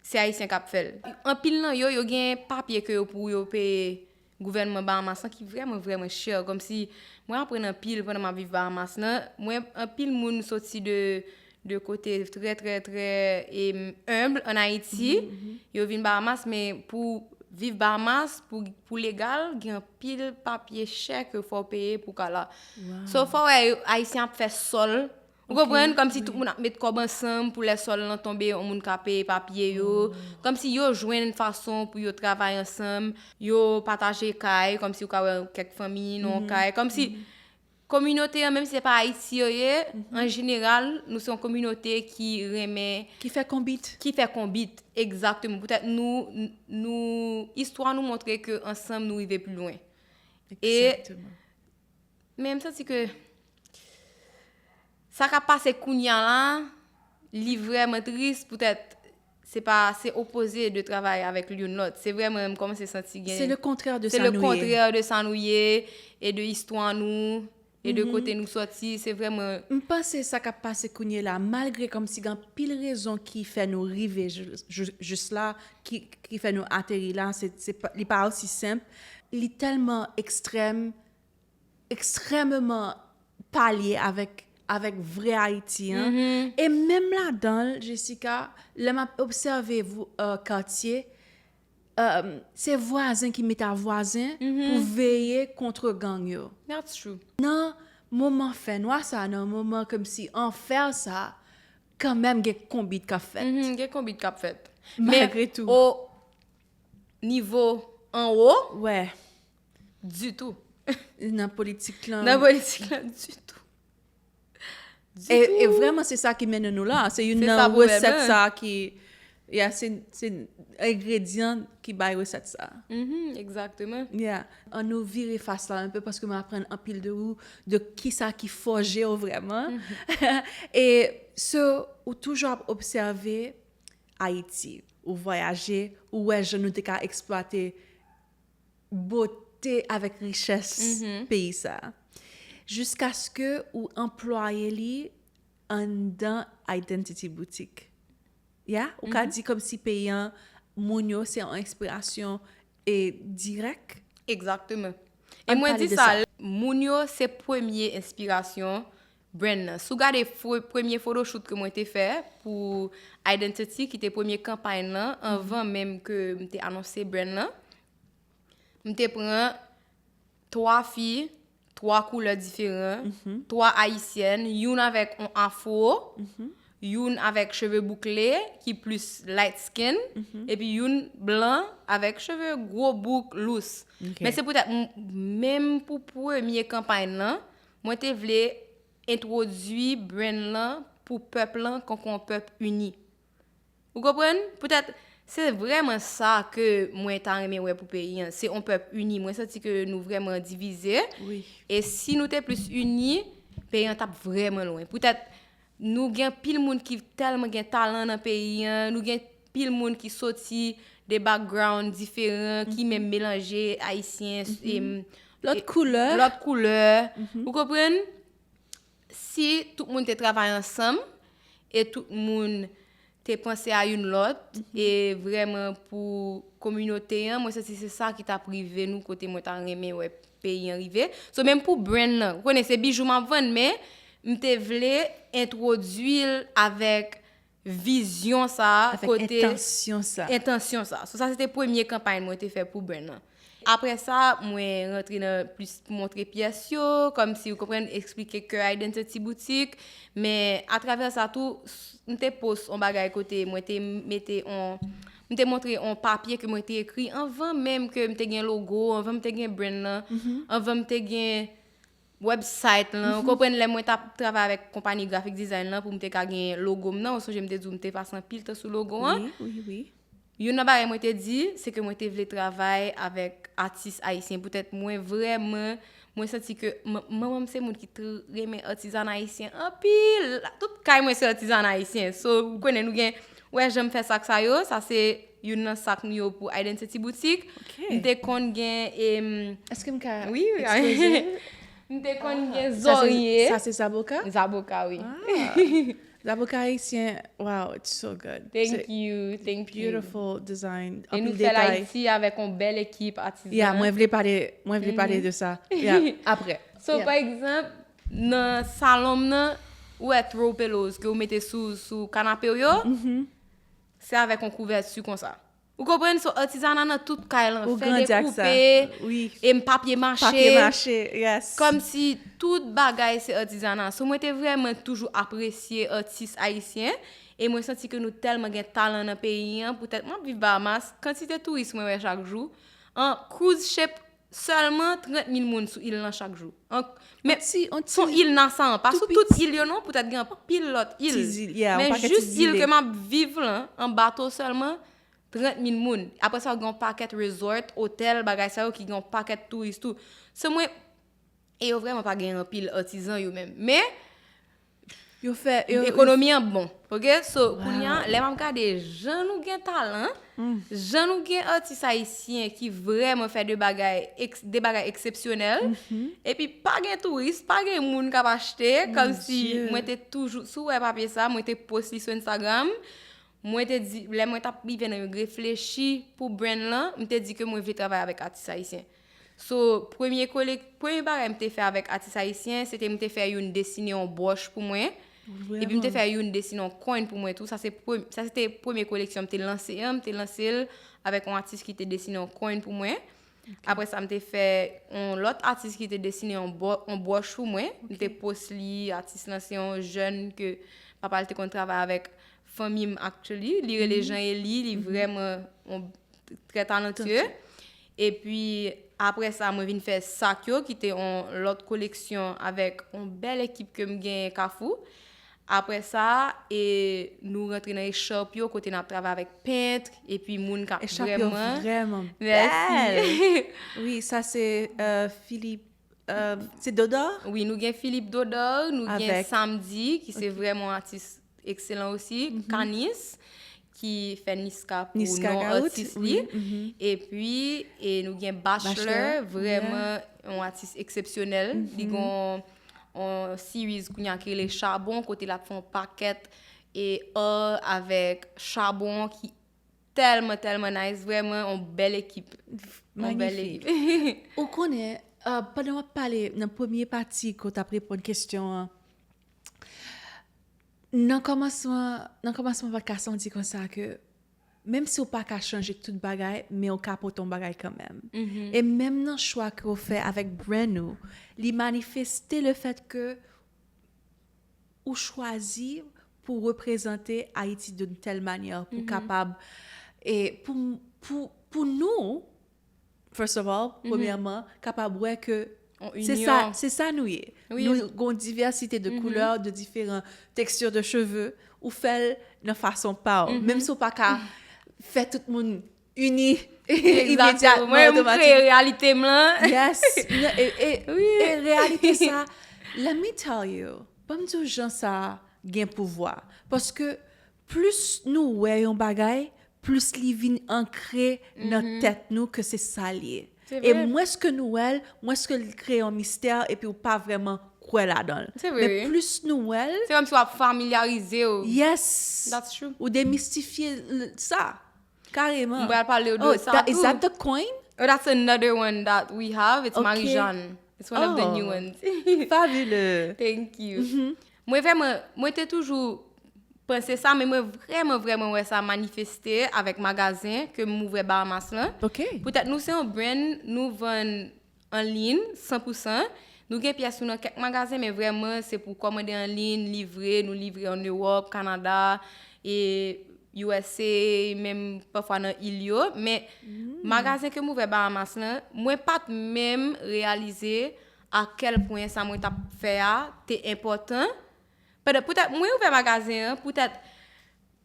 Se Ayisyen k ap fè l. Anpil nan yo, yo gen papye ke yo pou yo peye gouvènman Bahamas lan ki vrèman, vrèman chè. Kòmsi, mwen aprann anpil pandan m ap viv Bahamas lan. Mwen, anpil moun soti de, de kote trè, trè, trè, em, enb ann Ayiti, yo vin Bahamas, men pou viv Bahamas, pou, pou legal, gen anpil papye chè ke fò w peye pou ka la. So, fò w wè Ayisyen ap fè sòl. Ou konprann? Kòmsi tout moun ap met kòb ansanm pou lè sòl lan tonbe, yon moun ka peye papye yo. Kòmsi yo jwenn fason pou yo travay ansanm, yo pataje kay, kòmsi ou ka wè kèk fanmi nan yon kay. Kòmsi kominote an, menm si se pa Ayiti yo ye, an jeneral, nou se yon kominote ki renmen Ki fè konbit. ki fè konbit, egzakteman. Poutèt nou, nou, istwa nou montre ke ansanm nou rive pi lwen. E Egzakteman. Men m santi ke sa k ap pase kounye a la, li vrèman tris, poutèt se pa, se opoze de travay avèk youn lòt. Se vrèman, m kòmanse santi gen Se le contraire de se sa le nou ye. contraire de sa nou ye, e de istwa nou, e de kote nou sòti. Se vrèman M panse sa k ap pase kounye la, malgre kòmsi gen anpil rezon ki fè nou rive jis, jis, jis la, ki, ki fè nou ateri la, se, se pa, li pa osi senp, li tèlman ekstrèm, ekstrèmman pa lye avèk, avèk vrè Ayiti an. E menm ladan l, Jessica, lè m ap obsève vou-, euh, katye, euh, se vwazen ki met a vwazen pou veye kont gang yo. That's true. Nan moman fènwa sa, nan moman kòmsi anfè sa, kanmenm gen konbit k ap fèt. Mhm, gen konbit k ap fèt. Malgre Men tou. o nivo anwo, Wè. ditou. Nan politik lan. Nan politik lan, ditou. E, e vrèman, se sa ki mennen nou la. Se youn Se nan sa pwoblèm resèt nan. sa ki, ya, se, se engredyan ki bay resèt sa. Mhm, egzakteman. Yeah. An nou vire fas la un peu, paske mwen aprann anpil de ou, de kisa ki fòje w vrèman. E so, ou toujou ap obsève Ayiti. Ou vwayaje, ou wè jan nou te ka eksplwate bote avèk richès Mhm. peyi sa. Jiskaske ou anplwaye li anndan Identity Boutique. Ya, ou ka Mhm. di kòmsi peyi an, moun yo se yon enspirasyon e dirèk. Egzakteman. E Ann mwen pale di de sa, sa. moun yo se premye enspirasyon brand nan. Si w gade fo-, premye photoshoot ke mwen te fè pou Identity, ki te premye kanpay lan, anvan menm ke m te anonse brand lan, m te pran twa fi, twa koulè diferan, Mhm. twa ayisyèn, youn avèk yon afro, Mhm. youn avèk cheve boukle, ki plis light skin, Mhm. epi youn blan avèk cheve gwo bouk lous. Ok. Men se poutèt m-, menm pou premye kanpay lan, mwen te vle entwodui brand lan pou pèp lan, kankou yon pèp ini. Ou konprann? Poutèt, se vrèman sa ke mwen ta renmen wè pou peyi an. Se yon pèp ini. Mwen santi ke nou vrèman divize. Wi. E si nou te plis ini, peyi an t ap vrèman lwen. Poutèt, nou gen pil moun ki tèlman gen talan nan peyi an. Nou gen pil moun ki soti de background diferan, ki Mhm. menm melanje ayisyen, Mhm. em, Lòt e, koulè. lòt koulè. Mhm. Ou konprann? Si tout moun te travay ansanm e tout moun te panse a youn lòt Mhm. e vrèman pou kominote an, mwen santi se sa ki t ap rive nou kote mwen ta renmen wè peyi an rive. So, menm pou brand lan, ou konnen se bijou m ap vann, men m te vle entwodui l avèk vizyon sa a, Avèk kote entansyon sa. entansyon sa. So, sa se te premye kanpay mwen te fè pou brand lan. Apre sa, mwen rantre nan plis montre pyès yo, kòmsi, ou konprann, eksplike ke Identity Boutique. Men atravè sa tou, s-, m te post yon bagay kote mwen te mete yon, m te montre yon papye ke mwen te ekri anvan menm ke m te gen logo, anvan m te gen brand lan, Mhm. anvan m te gen website lan. Ou Mhm. konprann, lè mwen t ap travay avèk konpayi graphic design lan pou m te ka gen logo m nan, ou sonje m te di w m te pase anpil tan sou logo an. Wi, wi, wi. Youn nan bagay mwen te di, se ke mwen te vle travay avèk atis ayisyen. Poutèt mwen vrèman, mwen santi ke m-, manman m se moun ki tr-, renmen atizana ayisyen anpil. Tout kay mwen se atizana ayisyen. So, ou konnen nou gen, wè, jan m fè sak sa yo, sa se youn nan sak nou yo pou Identity Boutique. Ok. M te konn gen, em, Èske m ka Wi, wi. ekspoze? M te konn Ah, gen sa se, zòrye. sa se zaboka? Zaboka, wi. Ah. Zaboka ayisyen, wow, it's so good. Thank Se you, thank you. beautiful design. E nou Anpil fè l detay. Ayiti avèk yon bèl ekip atizan. Yeah, mwen vle pale, mwen vle pale Mhm. de sa. Yeah, apre. So, Yeah. pa egzanp, nan salon m nan, ou wè throw pillows ke ou mete sou, sou kanape w yo, se avèk yon kouvèti konsa. Ou konprann? So, atizana nan tout kay lan, Ou fè grandi ak sa. dekoupe, Wi. e m papye mache. Papye mache, yes. Kòmsi tout bagay se atizana. So, mwen te vrèman toujou apresye atis ayisyen. E mwen santi ke nou tèlman gen talan nan peyi an. Poutèt mwen ap viv Bahamas, kantite touris mwen wè chak jou. An cruise ship, sèlman trant mil moun sou il lan chak jou. An, men, Ti, on son ti, il Nassau an. Pa tou sou tout piti. Il yo non, poutèt gen anpil lòt il. Ti zil, yeah, on Men pakèt jis ti il zile. ke m ap viv lan, an bato sèlman, trant mil moun. Apre sa, gen yon pakèt resort, otèl, bagay sa yo ki gen yon pakèt touris tou. So mwen, e yo vrèman pa gen anpil atizan yo menm. Men, Yo fè, yo, ekonomi an bon. Ok? So, kounye a, lè m ap gade jan nou gen talan, jan nou gen atis ayisyen ki vrèman fè de bagay, eks- de bagay eksepsyonèl, epi pa gen touris, pa gen moun k ap achte, kòmsi Dieu. Mwen te toujou, si w wè papye sa, mwen te post li sou Instagram, mwen te di, lè mwen t ap rive nan yon reflechi pou brand lan, m te di ke mwen vle travay avèk atis ayisyen. So, premye kolek, premye bagay m te fè avèk atis ayisyen, se te m te fè youn desine yon bwòch pou mwen. Epi m te fè youn desine yon coin pou mwen tou. Sa se pre- sa se te premye koleksyon m te lanse an. M te lanse l avèk yon atis ki te desine yon coin pou mwen. Apre sa, m te fè yon lòt atis ki te desine yon bwò- yon bwòch pou mwen. M te post li, atis lan se yon jèn ke papa l te konn travay avèk fanmi m, actually. Li rele Jean Eli, li vrèman yon trè talantye. Epi, apre sa, mwen vin fè sak yo, ki te yon lòt koleksyon avèk yon bèl ekip ke m genyen Kafou. Apre sa, e, nou rantre nan echarp yo, kote n ap travay avèk pent, epi moun k ap Echarp yo vrèman. Vrèman Mèsi. Bèl. Wi, sa se euh, Philippe, euh, se Dodor? Wi, nou gen Philippe Dodor, nou gen Avèk. Samedi, ki se vrèman yon atis ekselan osi, Kanis, ki fè Niska pou Niska non Gaout, atis li. Wi, mhm. Epi, e nou gen Bachelor, Bachelor, vrèman yon atis eksepsyonèl. Li gen yon series kounye a ki rele Chabon, kote l ap fè yon pakèt e art avèk chabon ki tèlman, tèlman nice, vrèman yon bèl ekip. Yon bèl Magnifique. Ekip. Ou konnen, euh, pandan w ap pale nan premye pati, ke w t ap reponn kesyon an, nan kòmansman, nan kòmansman pòdkas lan, w di konsa ke menm si w pa ka chanje tout bagay, men w ka pote yon bagay kanmenm. E menm nan chwa ke w fè avèk brand ou, li manifeste le fèt ke ou chwazi pou reprezante Ayiti d'une telle manière, pou kapab, e pou, pou, pou nou, first of all, premyèman, kapab wè ke Yon se inyon. Sa, se sa nou ye. Wi. Nou gon divèsite de koulè, de diferan teksti de cheve, ou fè l nan fason pa w. Menm si w pa ka fè tout moun ini Egzakteman. imedyatman, Mwen, m kreye otomatik. Reyalite m lan. Yes. Non, e, e, Wi. E reyalite sa, let me tell you, ban m di w jan sa gen pouvwa. Paske plis nou wè yon bagay, plis li vin ankre nan tèt nou ke se sa l ye. Se E vre. Mwens ke nou wè l, mwens ke l kreye yon mistè, epi ou pa vrèman kwè ladan l. Se vre, Men wi. Plis nou wè l, Se kòmsi w ap familyarize w. Yes. That's true. Ou demistifye l- sa. Kareman. M pral pale w de Oh, sa that- is tou. That the coin? Oh, that's another one that we have. It's Ok. Marie-Jeanne. It's one of the Oh. New ones. Fabulous. Thank you. Mwen vrèman, mwen te toujou panse sa, men mwen vrèman, vrèman wè sa manifeste avèk magazen ke m ouvè Bahamas lan. Ok. Poutèt nou se yon brand, nou vann an liy, san pou san. Nou gen pyès nou nan kèk magazen, men vrèman, se pou kòmande an liy, livre, nou livre an Ewòp, Kanada, e U S A, menm pafwa nan il yo. Men magazen ke m ouvè Bahamas lan, mwen pa t menm reyalize a kèl pwen sa mwen t ap fè a te enpòtan. Pandan, poutèt mwen ouvè magazen an, poutèt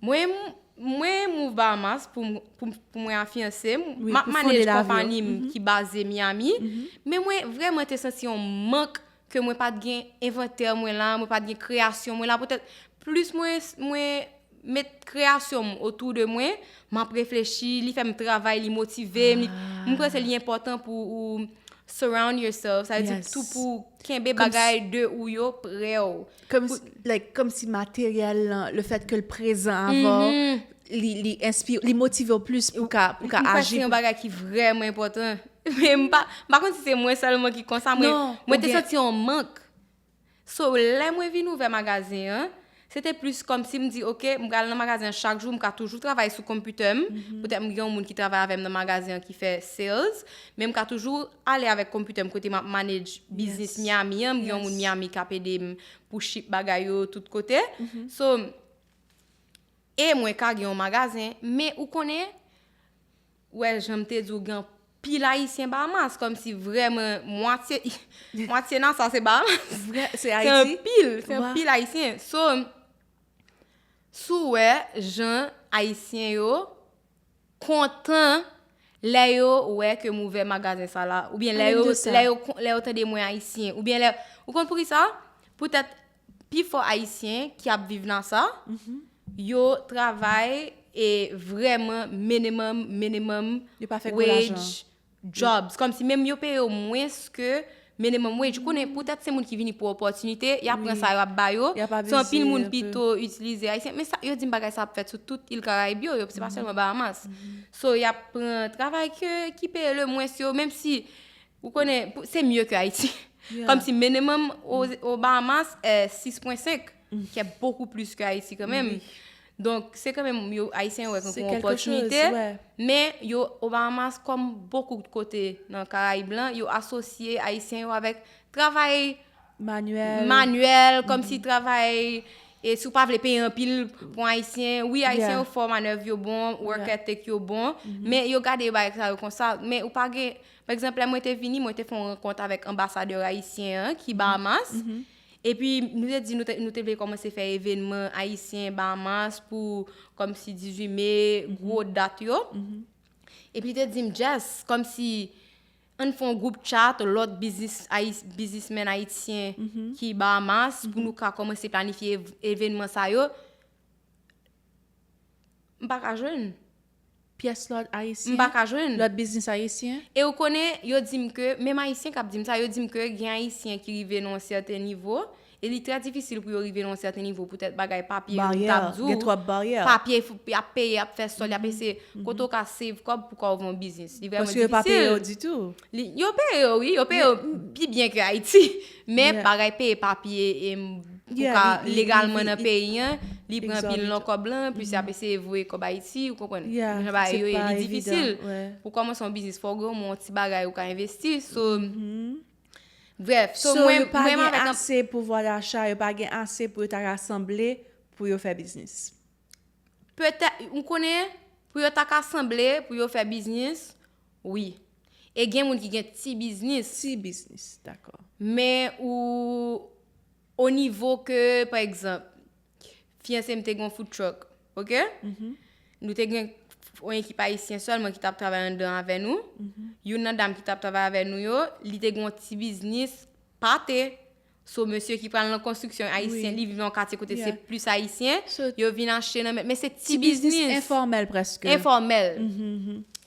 mwen, mwen move Bahamas pou, m- pou, m- pou mwen a fiyanse m. Wi, M ap pou manage fonde lavi w. Konpayi m ki baze Miami. Men mwen vrèman te santi yon mank ke mwen pa t gen envantè mwen la, mwen pa t gen kreyasyon mwen la. Poutèt plis mwen, mwen met kreyasyon m otou de mwen, m ap reflechi, li fè m travay, li motive m, li, mwen panse li enpòtan pou ou surround yourself, sa vle di Yes. Tou pou kenbe Kòm bagay de ou yo prè w. Kòm si, like, kòm si materyèl lan, le fèt ke l prezan avè w, li, li enspire, li motive w plis pou ka, pou ka M panse aji. Yon bagay ki vrèman enpòtan. Men m pa, m pa konn si se mwen sèlman ki konsa, mwen, Non, mwen ou te gen- santi yon mank. So, lè mwen vin ouvè magazen an, se te plis kòmsi m di, "Ok, m pral nan magazen an chak jou, m ka toujou travay sou konpitè m." Petèt m gen yon moun ki travay avè m nan magazen an ki fè sales, men m ka toujou ale avèk konpitè m kote m ap manage biznis Miami an, m gen yon moun Miami k ap ede m pou ship bagay yo tout kote. So, e mwen ka gen yon magazen, men ou konnen, wè, jan m te di w, gen anpil Ayisyen Bahamas, kòmsi vrèman mwatye, mwatye nan sa se Bahamas. Vrè, se Se Ayiti? Anpil, se anpil Ayisyen. So, si w wè jan Ayisyen yo kontan lè yo wè ke m ouvè magazen sa la, oubyen lè Pale m yo, de sa. Lè yo, lè yo tande mwen Ayisyen, oubyen lè, ou konn poukisa? Poutèt pifò Ayisyen ki ap viv nan sa, yo travay e vrèman minimum, minimum Yo pa fè gwo lajan. Wage jobs. Kòmsi menm yo peye yo mwens ke minimum wage. Ou konnen, poutèt se moun ki vini pou opòtinite, y ap pran sa yo ap ba yo. Y ap So, anpil abize moun un peu. Pito itilize Ayisyen. Men sa, yo di m bagay sa ap fèt sou tout il Karayib yo, yo, se pa sèlman Bahamas. So, y ap pran travay ke, ki peye le mwens yo, menm si, ou konnen, pou- se mye ke Ayiti. Kòmsi minimum o, o Bahamas, eh, sis pwen senk, ki est beaucoup plus ke Ayiti kanmenm. Donk, se kanmenm, yo, Ayisyen yo wè Se kankou yon quelque chose, opòtinite, ouais. Men yo, o Bahamas, kòm bokou kote nan Karayib lan, yo asosye Ayisyen yo avèk travay Manuel. Manuel, kòmsi travay, e si w pa vle peye anpil pou Ayisyen, wi, Ayisyen Yeah. yo fò, manèv yo bon, work Yeah. ethic yo bon, men yo gade bagay sa yo konsa, men ou pa gen, pa egzanp, lè mwen te vini, mwen te fè yon rankont avèk anbasadè ayisyen an ki Bahamas, epi nou te di nou te, nou te vle kòmanse fè evènman ayisyen Bahamas pou, kòmsi dizuit me, gwo dat yo. Epi li te di m, Jess, kòmsi ann fè yon gwoup chat, lòt biznis, biznismen ayisyen ki Bahamas, pou nou ka kòmanse planifye ev- evènman sa yo. M pa ka jwenn. Pyès lòt ayisyen? M pa ka jwenn. Lòt biznis ayisyen? E ou konnen, yo di m ke, menm ayisyen k ap di m sa, yo di m ke gen ayisyen ki rive nan yon sèten nivo, e li trè difisil pou yo rive nan yon sèten nivo, poutèt bagay papye yo, m t Baryè, ap di w, gen twòp baryè. Papye, y ap peye, y ap fè sòl, y ap eseye, kote w ka save kòb pou ka ouvri yon biznis. Li vrèman Paske yo pa peye yo difisil. Ditou. Li- Yo peye yo, wi, yo peye yo pi byen ke Ayiti. Men Yeah. bagay peye papye e m- pou Yeah, ka li- li- legalman li- nan li- peyi an, li pran pil nan Exorbitant. Kòb lan, plis y ap eseye voye kòb Ayiti, ou konprann? Yeah, Jan bagay se yo ye, pa li difisil. Evident, ouais. Pou kòmanse yon biznis, fò w gen yon ti bagay ou ka envesti. So, brèf, so, So, mwen, yo pa mwen gen avèk an- ase pouvwa dacha, yo pa gen ase pou yo ta rasanble pou yo fè biznis. Petèt, m konnen, pou yo ta ka sanble, pou yo fè biznis, wi. E gen moun ki gen ti biznis. Ti biznis, dakò. Men ou, o nivo ke, pa egzanp, fiyanse m te gen yon food truck, ok? Nou te gen yon ekip ayisyen sèlman ki t ap travay anndan avè nou. Youn nan dam ki t ap travay avè nou yo, li te gen yon ti biznis pate. So, mesye ki pral nan konstriksyon ayisyen, Wi. Li viv nan yon katye kote se Yeah. plis ayisyen, So, yo vin achte nan men, men se ti Ti biznis biznis. Enfòmèl prèske. Enfòmèl.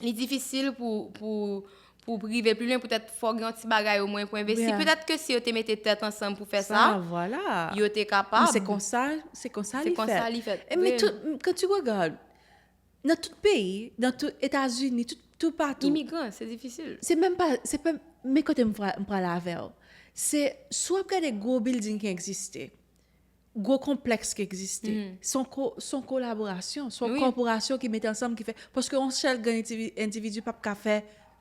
Li difisil pou, pou, pou rive pi lwen, poutèt fò gen yon ti bagay omwen pou envesti. Yeah. Petèt ke si yo te mete tèt ansanm pou fè sa, Sa, vwala. Yo te kapab. Men se konsa, se konsa Se li konsa fèt. Li fèt. E men Vre. Tout, quand tu regardes, nan tout peyi, nan tout Etazini, tout, tout patou. Imigran, se difisil. Se menm pa, se pa, men kote m pra- m pral avè w. Se, si w ap gade gwo building ki egziste, gwo konplèks ki egziste, se yon ko- se yon kolaborasyon, se yon Wi. Kòporasyon ki mete ansanm, ki fè, paske yon sèl grenn endividi p ap ka fè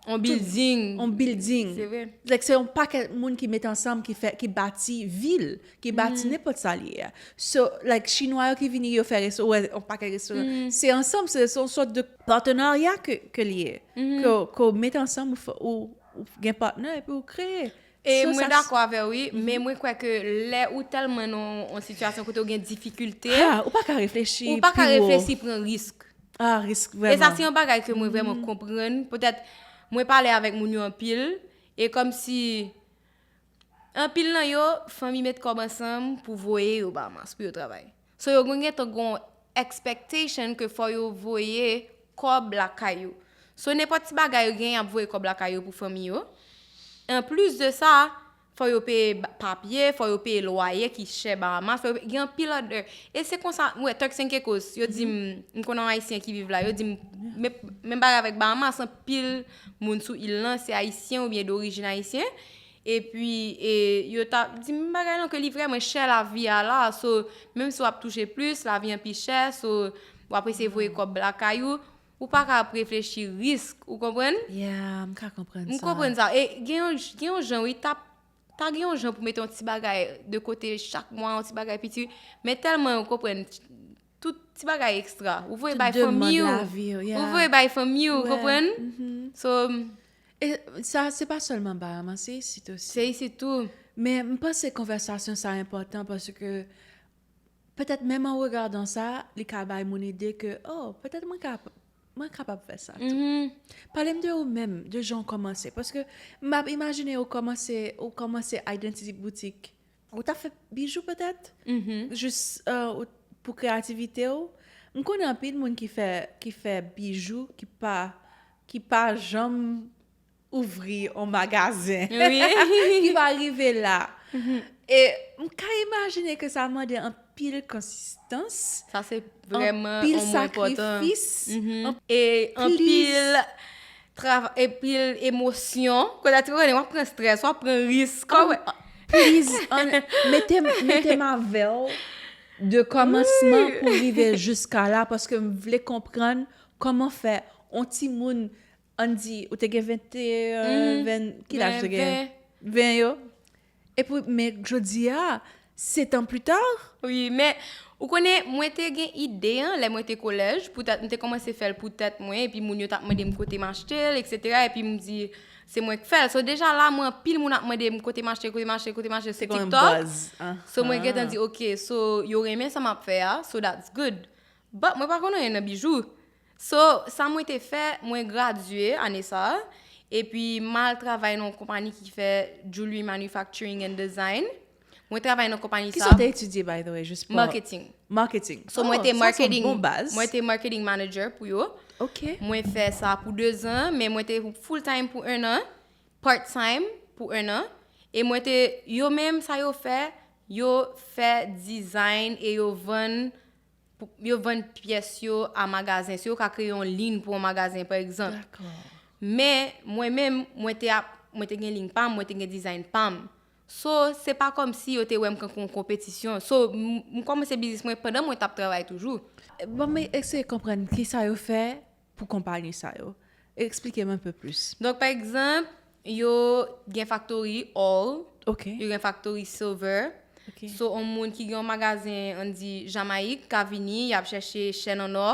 On building. yon building. Se vre. Like, se yon pakèt moun ki mete ansanm, ki fè, ki bati vil, ki bati nenpòt sa li ye a. So, like, Chinwa yo ki vini, yo fè resto, wè, yon pakèt restoran. Se ansanm, se se yon sòt de patenarya ke, ke li ye. Ke, ke w mete ansanm, ou, fè- ou, ou gen patnè, epi ou kreye. E So, mwen sa- dakò avè w, wi, men mwen kwè ke lè ou tèlman nan yon sitiyasyon kote ou gen difikilte, Ah, ou pa ka reflechi ou pa ka pi wo. Reflechi pran risk. Ah, risk, E sa vrèman. Se yon bagay ke mwen vrèman konprann. Petèt, mwen pale avèk moun yo anpil, e kòmsi anpil nan yo, fanmi met kòb ansanm pou voye yo Bahamas, pou yo travay. So, yo gen gentan gon expectation ke fò yo voye kòb lakay yo. So, nenpòt ti bagay yo gen, y ap voye kòb lakay yo pou fanmi yo. Anplis de sa, fò yo peye ba- papye, fò yo peye lwaye ki chè Bahamas, fò yo peye, gen anpil other. E se konsa, mwen, Turks and Caicos, yo di m, m konnen yon Ayisyen ki viv la, yo di m, men, men bagay avèk Bahamas, anpil moun sou il lan, se Ayisyen oubyen dorijin Ayisyen. Epi, e, yo t ap di m bagay lan ke li vrèman chè lavi a la. So, menm si w ap touche plis, lavi an pi chè. So, w ap eseye voye kòb lakay ou. Ou pa ka ap reflechi risk, ou konprann? Yeah, m ka konprann M sa. konprann sa. E gen yon, gen yon jan, wi, t ap, ta gen yon jan pou mete yon ti bagay de kote chak mwa, yon ti bagay piti. Men tèlman, ou konprann, tout ti bagay ekstra. Ou voye Tout bay fanmi demand w. lavi w, yeah. Ou voye bay fanmi w, ou Ouais. konprann? So, E sa, se pa sèlman Bahamas, se isit osi. Se isit tou. Men m panse konvèsasyon sa enpòtan paske petèt menm an regadan sa, li ka bay moun ide ke, oh, petèt mwen ka, mwen kapab fè sa tou. Mhm. Pale m de ou menm, de jan w kòmanse. Paske m ap imajine ou kòmanse, ou kòmanse Identity Boutique. Ou t ap fè bijou petèt? Jis euh, ou- pou kreyativite w. M konnen anpil moun ki fè, ki fè bijou, ki pa, ki pa janm ouvri yon magazen. Wi. Ki pa rive la. E m ka imajine ke sa mande anpil konsistans, Sa se vrèman anpil yon mo enpòtan. Sakrifis, Mhm. an- E Please. Anpil travay, anpil emosyon. Kote ti konnen, w ap pran strès, w ap pran risk. Kòm, please, an- mete, mete m avè w de kòmansman pou rive jiska la, paske m vle konprann kòman fè yon timoun, ann di, ou te gen venteyen, ven, ki laj ou te gen? Ven yo. Epi, men jodi a, sèt an pli ta, Wi, men ou konnen, mwen te gen ide an lè mwen te kolèj, poutèt mwen te kòmanse fè l pou tèt mwen, epi moun yo t ap mande m kote m achte l, etsetera. Epi m di, se mwen k fè l. So, deja la, mwen, anpil moun ap mande m kote m achte, kote m achte, kote m achte sou te konn TikTok. Buzz. So, mwen gentan di, ok, so, yo renmen sa m ap fè a, so that's good. But mwen pa konn anyen nan bijou. So, sa mwen te fè, mwen gradye ane sa a, epi m al travay nan yon konpani ki fè jewelry manufacturing and design. Mwen travay nan konpani Ki sa. sa w te etidye, by the way, jis pou Marketing. Marketing. So, mwen Oh, te sa se marketing, yon bon baz. Mwen te marketing manager pou yo. Ok. Mwen fè sa pou de zan, men mwen te full time pou en an, part time pou en an. E mwen te, yo menm, sa yo fè, yo fè design e yo vann, pou- yo vann pyès yo a magazen. So, yo ka kreye yon liy pou yon magazen, pa egzanp. Dakò. Men, mwen menm, mwen te ap, mwen te gen liy pa m, mwen te gen design pa m. So, se pa kòmsi yo te wè m kankou yon konpetisyon. So, m m kòmanse biznis mwen pandan mwen t ap travay toujou. Bon, men eseye konprann ki sa yo fè pou konpayi sa yo. Eksplike m un peu plus. Donk, pa egzanp, yo gen factory all, Ok. Yo gen factory silver. Ok. So, yon moun ki gen yon magazen, ann di, Jamayik, ka vini, y ap chèche chèn an nò,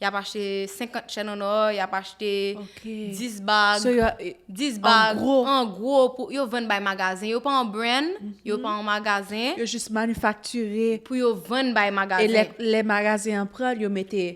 y ap achte senkant chèn an nò, y ap achte Ok. dis bag, So, yo, dis an bag, gwo. An gwo, pou yo vann bay magazen. Yo pa yon brand, yo pa yon magazen, Yo jis manifaktire. Pou yo vann bay E lè, magazen. Lè magazen an pran, yo mete,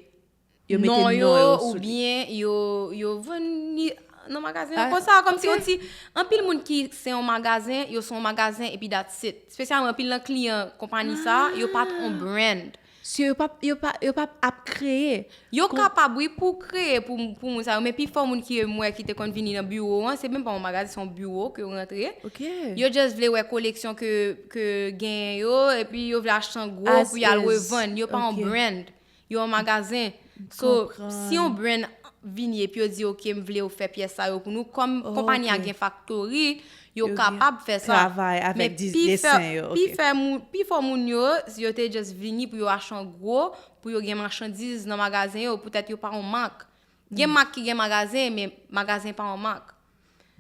yo mete Non non yo, yo sou li. Oubyen yo, yo vann li nan magazen. Ah, Konsa, kòmsi ok. Yon ti, anpil moun ki se yon magazen, yo se yon magazen, epi that's it. Espesyalman anpil nan kliyan konpayi sa, yo pa t yon brand. So, yo pa, yo pa, yo pa ap kreye. Yo kapab, wi, pou kreye pou, pou moun sa yo, men pifò moun ki m wè ki te konn vini nan biwo an, se menm pa yon magazen, se yon biwo ke yo rantre. Ok. Yo just vle wè koleksyon ke, ke gen yo, epi yo vle achte an gwo As pou y al is. Revann. Yo pa yon Ok. Brand, yo yon magazen. So, Konprann. Si yon brand vini epi yo di, ok, m vle w fè pyès sa yo pou nou, kòm konpayi a gen factory, yo kapab fè sa. Travay avèk Men pi fè- desen yo. Pi fè moun, pi fò moun yo, yo te just vini pou yo achte an gwo, pou yo gen machandiz nan magazen yo, poutèt yo pa yon mak. Gen mak ki gen magazen, men magazen pa yon mak.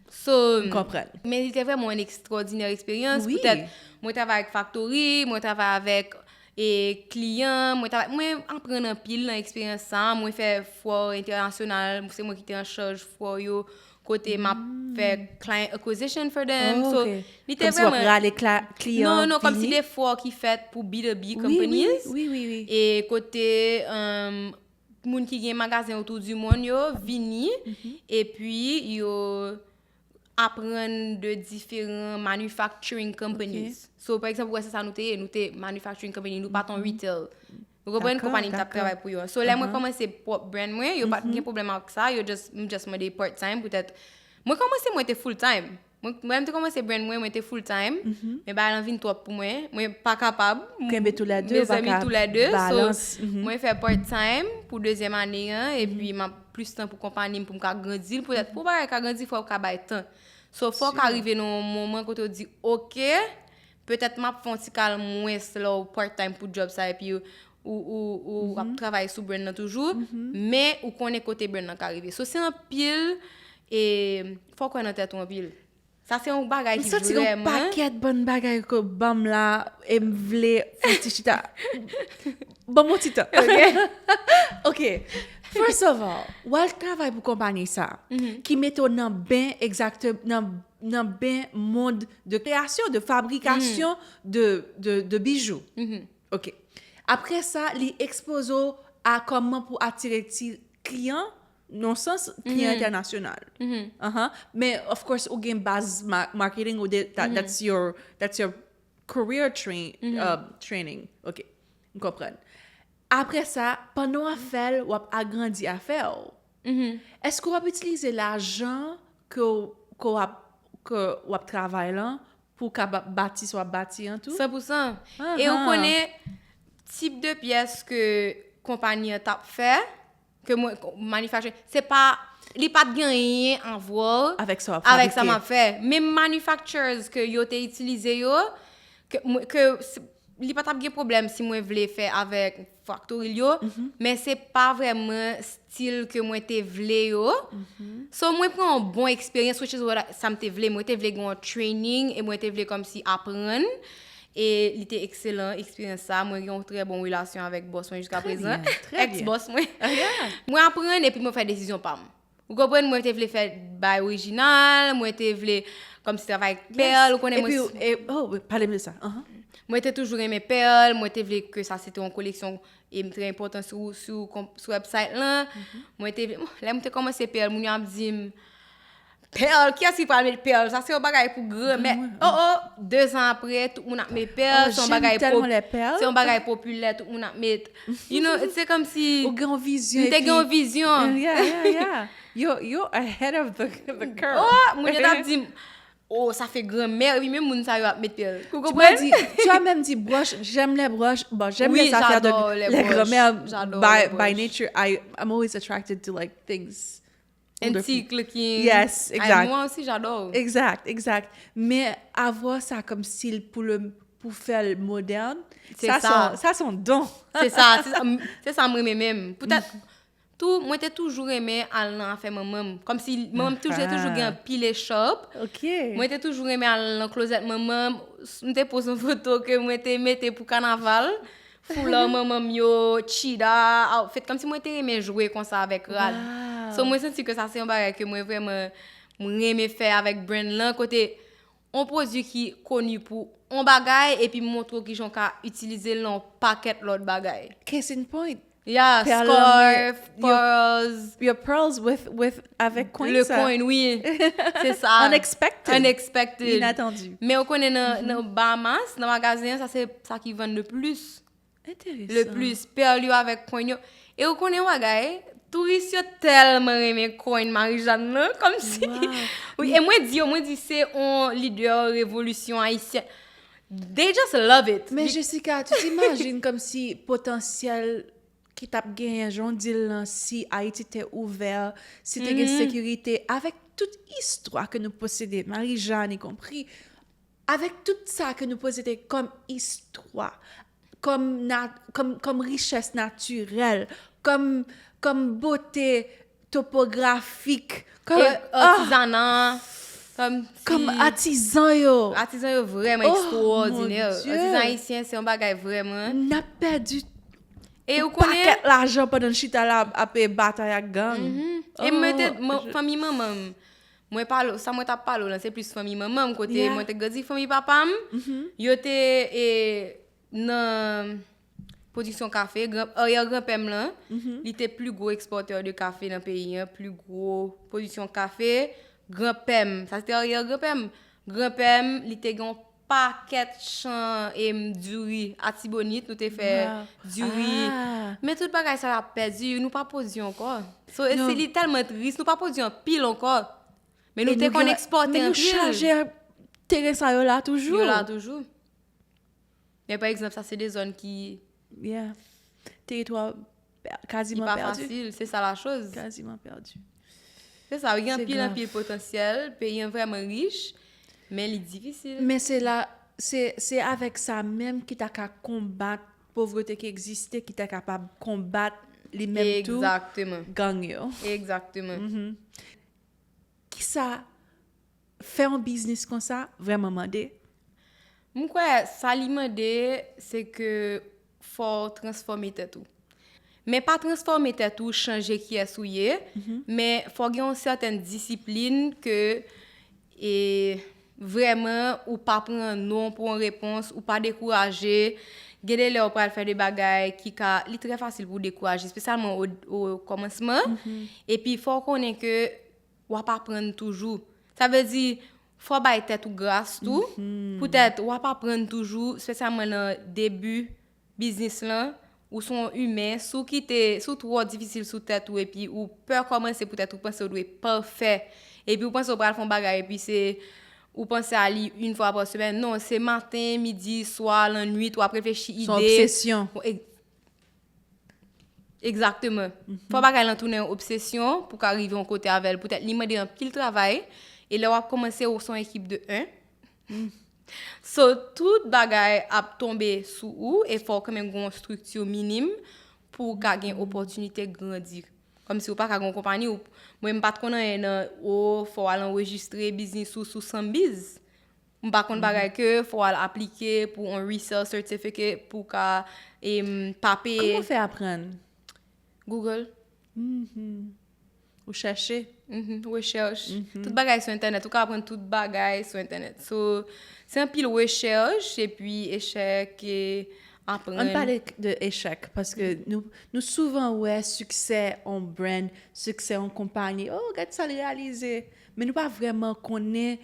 So, M konprann. Men li te vrèman yon ekstwòdinè eksperyans. Wi. Poutèt mwen travay avèk factory, mwen travay avèk e kliyan, mwen travay, mwen aprann anpil nan eksperyans sa. Mwen fè fò entènasyonal, se mwen ki te an chaj fò yo, kote m ap fè client acquisition for them. Oh, So, ok. Li te Kòmsi w ap vrèman rale kla- kliyan Non, non, kòmsi vini. De fò ki fèt pou B to B Wi, companies. Wi, wi, wi. E kote um, moun ki gen magazen otou di monn yo vini, epi yo aprann de diferan manufacturing companies. So, pa egzanp, ou wè se sa nou te ye, nou te manufacturing company, nou pa t on retail. Ou konprann? Dakò, Konpayi m t ap dakò. Travay pou yo. So, lè mwen kòmanse pwòp brand mwen, yo pa t gen pwoblèm ak sa, yo just, m just mande part time, poutèt. Mwen kòmanse, mwen te full time. Mwen, mwen te kòmanse brand mwen, mwen te full time. Men bagay lan vin twòp pou mwen. Mwen pa kapab. Kenbe toulède, ou pa Mezanmi, ka toulède. So, balans, mhm. Mwen fè part time pou dezyèm ane an, epi m ap plis tan pou konpayi m, pou m ka grandi l. Poutèt, pou bagay ka grandi, fò w ka bay tan. So, fò w ka rive nan yon moman kote w di, "Ok, petèt m ap fè yon ti kal mwens lè w part-time pou djòb sa, epi ou, ou, ou, ou ap travay sou brand nan toujou, men ou konnen kote brand nan ka rive." So, se anpil, e fò w kwè nan tèt ou anpil. Sa se yon bagay M ki santi gen yon vrèman pakèt bann bagay ke w ban m la e m vle fè yon ti chita. Ban m yon ti tan. Ok. First of all, w al travay pou konpayi sa ki mete w nan ben egzakte nan nan ben mond de kreyasyon, de fabrikasyon de, de, de bijou. Ok. Apre sa, li ekspoze w a kòman pou atire ti kliyan, nan sans kliyan entènasyonal. Ahan. Men, of course, ou gen baz ma- marketing, ou de, that, that's your, that's your career train, um, training. Ok, m konprann. Apre sa, pandan w ap fè l, w ap agrandi afè w. Èske w ap itilize lajan ke w, ke w ap, ke w ap travay lan pou w ka ba- bati sa w ap bati an tou? San pou san. E ou konnen tip de pyès ke konpayi an t ap fè, ke mwen, manufacturing, se pa, li pa t gen anyen a voir Avèk sa w ap avèk sa m fabrike. Ap fè. Menm manufacturers ke yo te itilize yo, ke, mwen- ke s- li pa t ap gen pwoblèm si mwen vle fè avèk factory yo, men se pa vrèman stil ke mwen te vle yo. So, mwen pran yon bon eksperyans, which is what I- sa m te vle. Mwen te vle gen yon training e mwen te vle kòmsi aprann. E li te ekselan, eksperyans sa. Mwen gen yon trè bon relasyon avèk bòs mwen jiska prezan. Byen, trè byen. Ex-bòs mwen. Mwen aprann epi mwen fè desizyon pa m. Ou konprann, mwen te vle fè bay orijinal, mwen te vle kòmsi travay ak pèl, ou konnen Epi, mwen. E, oh, pale m de sa. Ahan. Mwen te toujou renmen pèl, mwen te vle ke sa se te yon koleksyon e m trè enpòtan sou, sou, sou website lan. Mwen te vle, lè mwen te kòmanse pèl, moun yo ap di m, "Pèl, kiyès ki pral met pèl? Sa se yon bagay pou granmèt." Oh, oh, de zan apre, tout moun ap met pèl, Oh, se yon j'aime bagay tellement pop- les perles. Se yon bagay popilè, tout moun ap met. You know, se kòmsi Ou gen yon vizyon. M te gen yon vizyon. Yeah, yeah, yeah. You're, you're ahead of the, the curve. Oh, moun yo t ap di m, "Oh, sa fè granmè," epi menm moun sa yo ap met pèl. Ou Tu m'as konprann? dit, tu as même dit broche, j'aime les broches. Bon, j'aime Oui, les affaires de j'adore les les broches. grands-mères. J'adore By, les by broches. nature, I, I'm always attracted to like things. Antique looking. Yes, Ay, exact. Moi aussi, j'adore. Exact, exact. Men avoir sa comme style pour le pour faire le moderne, C'est ça, ça. c'est un- ça c'est un don. Se sa, se sa, m- se sa m renmen menm. Poutèt, tou, mwen te toujou renmen al nan afè manman m. Kòmsi manman m toujou, te toujou gen anpil echòp. Ok. Mwen te toujou renmen al nan klozèt manman m. M te poze yon foto ke mwen te mete pou kanaval. Foulè manman m yo, chida, outfit. Kòmsi mwen te renmen jwe konsa avèk rad. Wow. So, mwen santi ke sa se yon bagay ke mwen vrèman, mwen renmen fè avèk brand lan. Kote, yon pwodui ki koni pou yon bagay, epi montre w kijan w ka itilize l nan yon pakèt lòt bagay. Case in point. Yeah, Pèl scarf, lan, yo- pearls, Your pearls with, with avec coin le sa. Coin, wi. Se sa. Unexpected. Unexpected. Inattendu. Men ou konnen nan, nan Bahamas, nan magazen an, sa se sa ki vann le plus. Intéressant. Le plus. Pèl yo avèk coin yo. E ou konnen yon bagay, touris yo tèlman renmen coin Marie-Jeanne nan, kòmsi. Wow. Wi, e mwen di yo, mwen di se yon lidè revolisyon ayisyèn. They just love it. Men Jessica, tu t'imagines comme si potansyèl ki t ap genyen jan w di l lan, si Ayiti te ouvè, si te gen sekirite, avèk tout istwa ke nou posede, Marie-Jeanne y compris, avèk tout sa ke nou posede kòm istwa, kòm na- kòm kòm richès natirèl, kòm kòm bote topografik, kòm E atizana, kòm kòm si- atizan yo. Atizan yo vrèman Oh, ekstrawòdinè. mon Dieu. Atizan ayisyen se yon bagay vrèman. N ap pèdi E ou pakèt konnen, lajan pandan n chita la ap, ap batay ak gang. E mwen te, Oh, man- fanmi manman m, mwen pale, sa mwen t ap pale w lan, se plis fanmi manman m, kote Yeah. mwen te grandi, fanmi papa m, yo te e, nan pwodiksyon kafe, gran, aryè granpè m lan, li te pli gwo ekspòtè de kafe nan peyi an, pli gwo pwodiksyon kafe, granpè m, sa se te aryè granpè m, granpè m, li te gen yon pakèt chan e m diri Atibonit, nou te fè Wow. diri. Ah. Men tout bagay sa yo ap pèdi, nou pa pwodui ankò. So, e Non. si li tèlman tris, nou pa pwodui anpil ankò. Men nou E te nou konn gen- ekspòte men nou anpil. Chaje teren sa yo la toujou. Yo la toujou. Men pa egzanp, sa se de zòn ki Yeah. Teritwa pe- ki kaziman pa pèdi. Fasil, se sa la choz. Kaziman pèdi. Se sa, wi, gen anpil, anpil potansyèl, peyi an vrèman rich, men li difisil. Men se la, se, se avèk sa menm ki ta ka konbat povrete ki egziste, ki ta kapab konbat li menm tou gang yo. Egzakteman. Kisa fè yon biznis konsa vrèman mande? M kwè sa li mande, se ke fò w transfòme tèt ou. Men pa transfòme tèt ou, chanje kiyès ou ye, men fò w gen yon sètèn disiplin ke e, vrèman ou pa pran non pou yon repons, ou pa dekouraje. Gen de lè w pral fè de bagay ki ka, li trè fasil pou w dekouraje, espesyalman o, o kòmansman. Epi fò w konnen ke w ap aprann toujou. Sa vle di, fò w bay tèt ou gras tou. Poutèt w ap aprann toujou, espesyalman nan debi biznis lan, ou se yon imen, si w kite, si w twò difisil sou tèt ou epi ou pè kòmanse poutèt ou panse w dwe pafè, epi ou panse w pral fè yon bagay epi se, ou panse a li yon fwa pa semèn, non, se maten, midi, swa, lannwit, w ap reflechi ide. Se yon obsesyon. Egzakteman. Fò bagay lan tounen yon obsesyon pou w ka rive yon kote avè l. Poutèt li mande anpil travay. E lè w ap kòmanse, ou se yon ekip de en. So, tout bagay ap tonbe sou ou e fò w kanmenm gen yon estrikti minim pou w ka gen opòtinite grandi. Kòmsi ou pa ka gen yon konpanyi, ou, mwen m pa t konn anyen nan, o, fò w al anrejistre biznis ou sou Sambiz. M pa konn bagay ke fò w al aplike pou yon resale certificate pou w ka em, pa peye. Kòman w fè aprann? Google. Ou chèche? Mhm, rechèch. Tout bagay sou entènèt. Ou ka aprann tout bagay sou entènèt. So, se anpil rechèch epi echèk e aprann. Ann pale de echèk, paske nou, nou souvan wè siksè yon brand, siksè yon konpanyi. Oh, gad sa l reyalize. Men nou pa vrèman konnen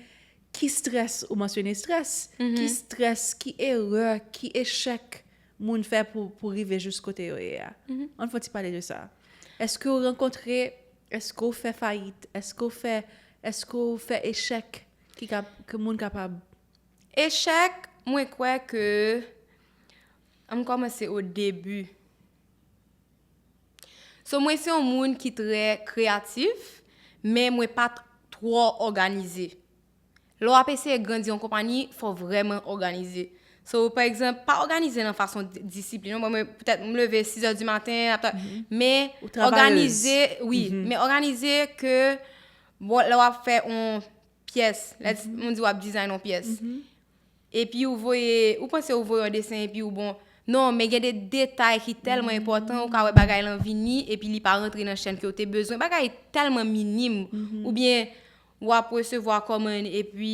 ki strès, ou mansyone strès, ki strès, ki erè, ki echèk moun fè pou, pou rive jis kote yo ye a. Ann fè yon ti pale de sa. Èske w rankontre, èske w fè fayit, èske w fè, èske w fè echèk ki ka, ke moun kapab? Echèk, mwen kwè ke, ann kòmanse o debi. So, mwen se yon moun ki trè kreyatif, men mwen pa t-, twò òganize. Lè w ap eseye grandi yon konpanyi, fò w vrèman òganize. So, pa egzanp, pa òganize nan fason di-, disiplin. Bon, mwen, petèt, m leve sis è di maten, ap ta-, men òganize, wi, men òganize ke, bon, lè w ap fè yon pyès, lè moun di w ap design yon pyès. Epi ou voye, ou panse ou voye yon desen epi ou bon. Non, men gen de detay ki tèlman enpòtan, ou ka wè bagay lan vini epi li pa rantre nan chèn ke w te bezwen. Bagay tèlman minim. Oubyen w ap resevwa kòmann epi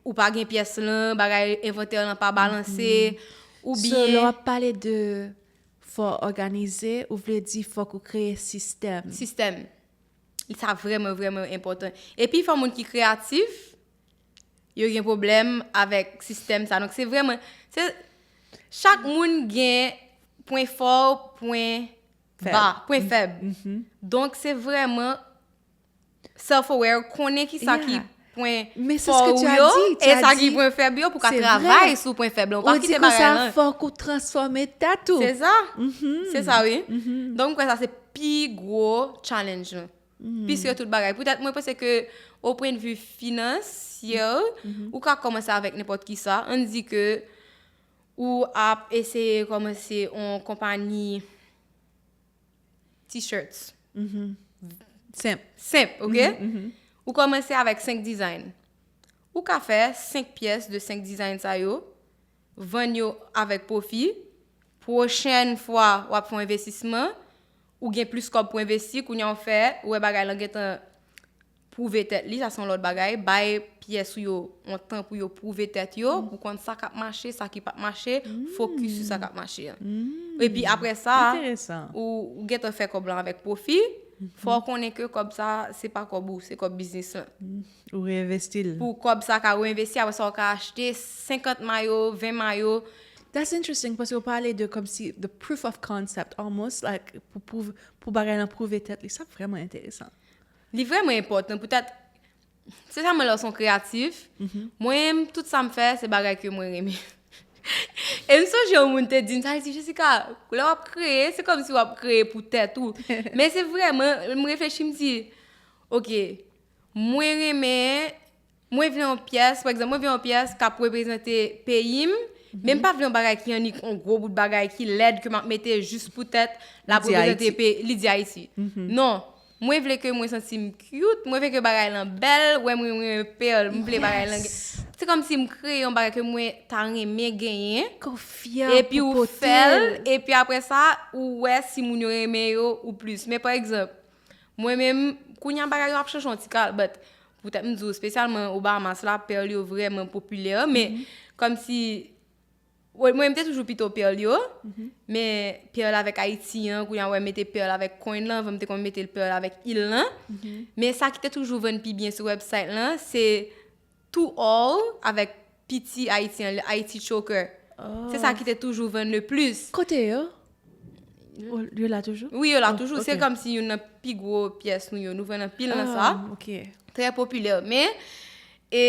ou pa gen pyès lan, bagay envantè lan pa balanse. Oubyen. So, lè w ap pale de fò òganize, ou vle di fòk ou kreye sistèm. Sistèm. Sa vrèman, vrèman enpòtan. Epi fò moun ki kreyatif, yo gen pwoblèm avèk sistèm sa. Donk, se vrèman, se, chak moun gen pwen fò, pwen ba, pwen fèb. Donk, se vrèman self-aware, konnen ki sa ki pwen fò ou yo, e sa ki pwen fèb yo, pou ka travay sou pwen fèb lan. Ou pa kite bagay lan. Fòk ou transfòme tèt ou. Se sa. Se sa, wi. Donk, m kwè sa se pi gwo challenge lan. Plis ke tout bagay. Poutèt mwen panse ke, o pwendvi finansyè, ou ka kòmanse avèk nenpòt kisa. Ann di ke ou ap eseye kòmanse yon konpanyi t-shirts. Senp. Senp, oke? Ou kòmanse avèk senk design. Ou ka fè senk pyès de senk design sa yo, vann yo avèk pwofi. Pwochèn fwa w ap fè yon envestisman, ou gen plis kòb pou envesti, kounye a w fè, ou wè bagay lan gentan pwouve tèt li, sa se yon lòt bagay. Bay pyès ou yo yon tan pou yo pwouve tèt yo, pou konn sa k ap mache, sa ki p ap mache, fokis sou sa k ap mache an. Epi apre sa, ou, ou gentan fè kòb lan avèk pwofi, fò w konnen ke kòb sa, se pa kòb ou, se kòb biznis lan. Ou reenvesti l. Pou kòb sa ka reenvesti, apre sa w ka achte senkant mayo, ven mayo. That's interesting, paske w pale de kòmsi the proof of concept, almost, like, pou, pou, pou bagay lan pwouve tèt li. Sa vrèman enteresan. Li vrèman enpòtan, poutèt, espesyalman lè w se yon kreyatif. Mwen menm, tout sa m fè, se bagay ke mwen renmen. E m sonje yon moun te di m sa, li di, Jessica, lè w ap kreye, se kòmsi w ap kreye pou tèt ou. Men se vrèman, m reflechi, m di, oke, Mwen renmen, mwen vle yon pyès, pa egzanp, mwen vle yon pyès k ap reprezante peyi m, men m pa vle yon bagay ki annik yon gwo bout bagay ki lèd ke m ap mete jis poutèt l ap reprezante peyi, li di Ayiti. Non, mwen vle ke mwen santi m cute, mwen vle ke bagay lan bèl, wè mwen, mwen pèl, m vle bagay lan gen. Se kòmsi m kreye yon bagay ke mwen ta renmen genyen, epi ou fè l, epi apre sa, ou wè si moun yo renmen yo ou plis. Men pa egzanp, mwen menm, kounye a bagay yo ap chanje yon ti kal, but poutèt m di w, espesyalman o Bahamas la, pèl yo vrèman popilè, men kòmsi, mwen, mwen m te toujou pito pèl yo, men pèl avèk Ayiti an, kounye a wè mete pèl avèk coin lan, anvan m te konn mete pèl avèk il lan, men sa ki te toujou vann pi byen sou website lan, se Two All avèk piti Ayiti an, Haiti Choker. Se sa ki te toujou vann le plis. Kote yo? Yo la toujou? Wi, yo la toujou. Se kòmsi youn nan pi gwo pyès nou yo. Nou vann anpil nan sa. Trè popilè. Men, e,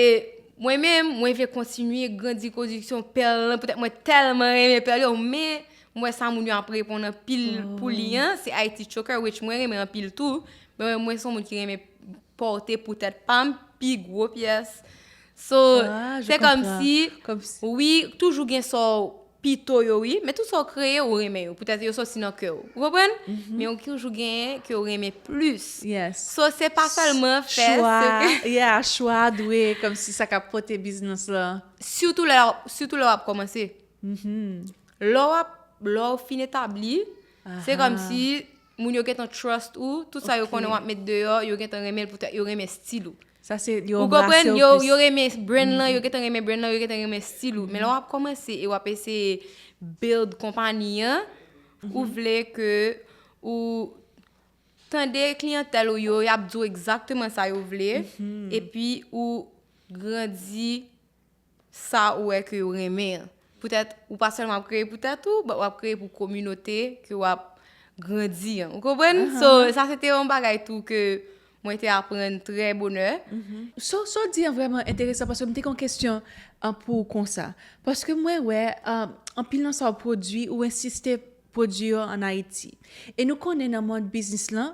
mwen menm, mwen vle kontinye grandi pwodiksyon pèl lan. Poutèt mwen tèlman renmen pèl yo, men mwen wè sa moun yo ap reponn anpil pou li an, se Haiti Choker, which mwen renmen anpil tou. Men mwen se yon moun ki renmen pòte poutèt pa m pi gwo pyès. So, se kòmsi, wi, toujou gen sa w pito yo, wi, men tout sa w kreye, ou renmen yo. Poutèt yo sòti nan kè w. Ou konprann? Men ou toujou genyen ke w renmen plis. So, se pa sèlman fè, se ke, yeah, chwa dwe kòmsi sa k ap pote biznis lan. Sitou lè, sitou lè w ap kòmanse. Lè w ap, lè w fin etabli, se kòmsi moun yo gentan trust ou, tout sa yo konnen w ap met deyò, yo gentan renmen l poutèt yo renmen stil ou. Sa se yo. Ou konprann? Yo, yo renmen brand lan, yo gentan renmen brand lan, yo gentan renmen stil ou. Men lè w ap kòmanse e w ap eseye build konpayi an, ou vle ke ou tande kliyantèl ou yo, y ap di w egzakteman sa yo vle, epi ou grandi sa ou wè ke yo renmen an. Poutèt ou pa sèlman ap kreye poutèt ou, but w ap kreye pou kominote ke w ap grandi an. Ou konprann? So, sa se te yon bagay tou ke mwen te aprann trè bonè. So, sa w di an vrèman enteresan paske m te gen yon kesyon an pou w konsa. Paske mwen wè, um, anpil nan sa w pwodui, ou ensiste pwodui yo ann Ayiti. E nou konnen nan mond biznis lan,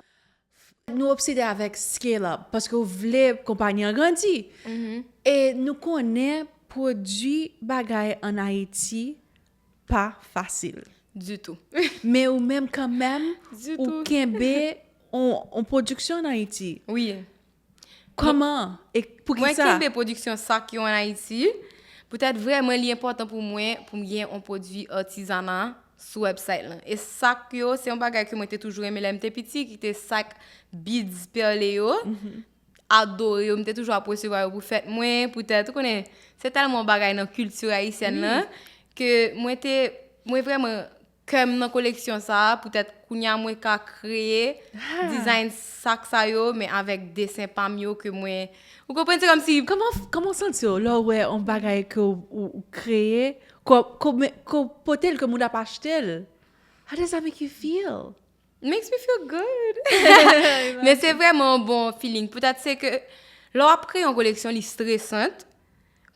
nou obsede avèk scale up, paske w vle konpayi an grandi. E nou konnen pwodui bagay ann Ayiti pa fasil. Ditou. Men ou menm kanmenm, ou kenbe on, on pwodiksyon ann Ayiti. Wi. Kòman? E poukisa? Mwen kenbe pwodiksyon sak yo ann Ayiti. Poutèt vrèman li enpòtan pou mwen, pou m gen on pwodui atizana sou website lan. E sak yo, se yon bagay ke mwen te toujou renmen lè m te piti, ki te sak beads pèle yo. Adore yo, m te toujou ap resevwa yo pou fèt mwen, poutèt, ou konnen, se tèlman yon bagay nan kilti ayisyèn lan, ke mwen te, mwen vrèman kè m nan koleksyon sa a, poutèt kounye a mwen ka kreye design sak sa yo, men avèk desen pa m yo ke mwen, ou konprann, se kòmsi. Kòman, kòman w santi w lè w wè yon bagay ke w, ou, ou kreye, ke w, ke w, ke w pote l, ke moun ap achte l? How does that make you feel? Makes me feel good. Men se vrèman yon bon feeling. Poutèt se ke lè w ap kreye yon koleksyon, li stresan.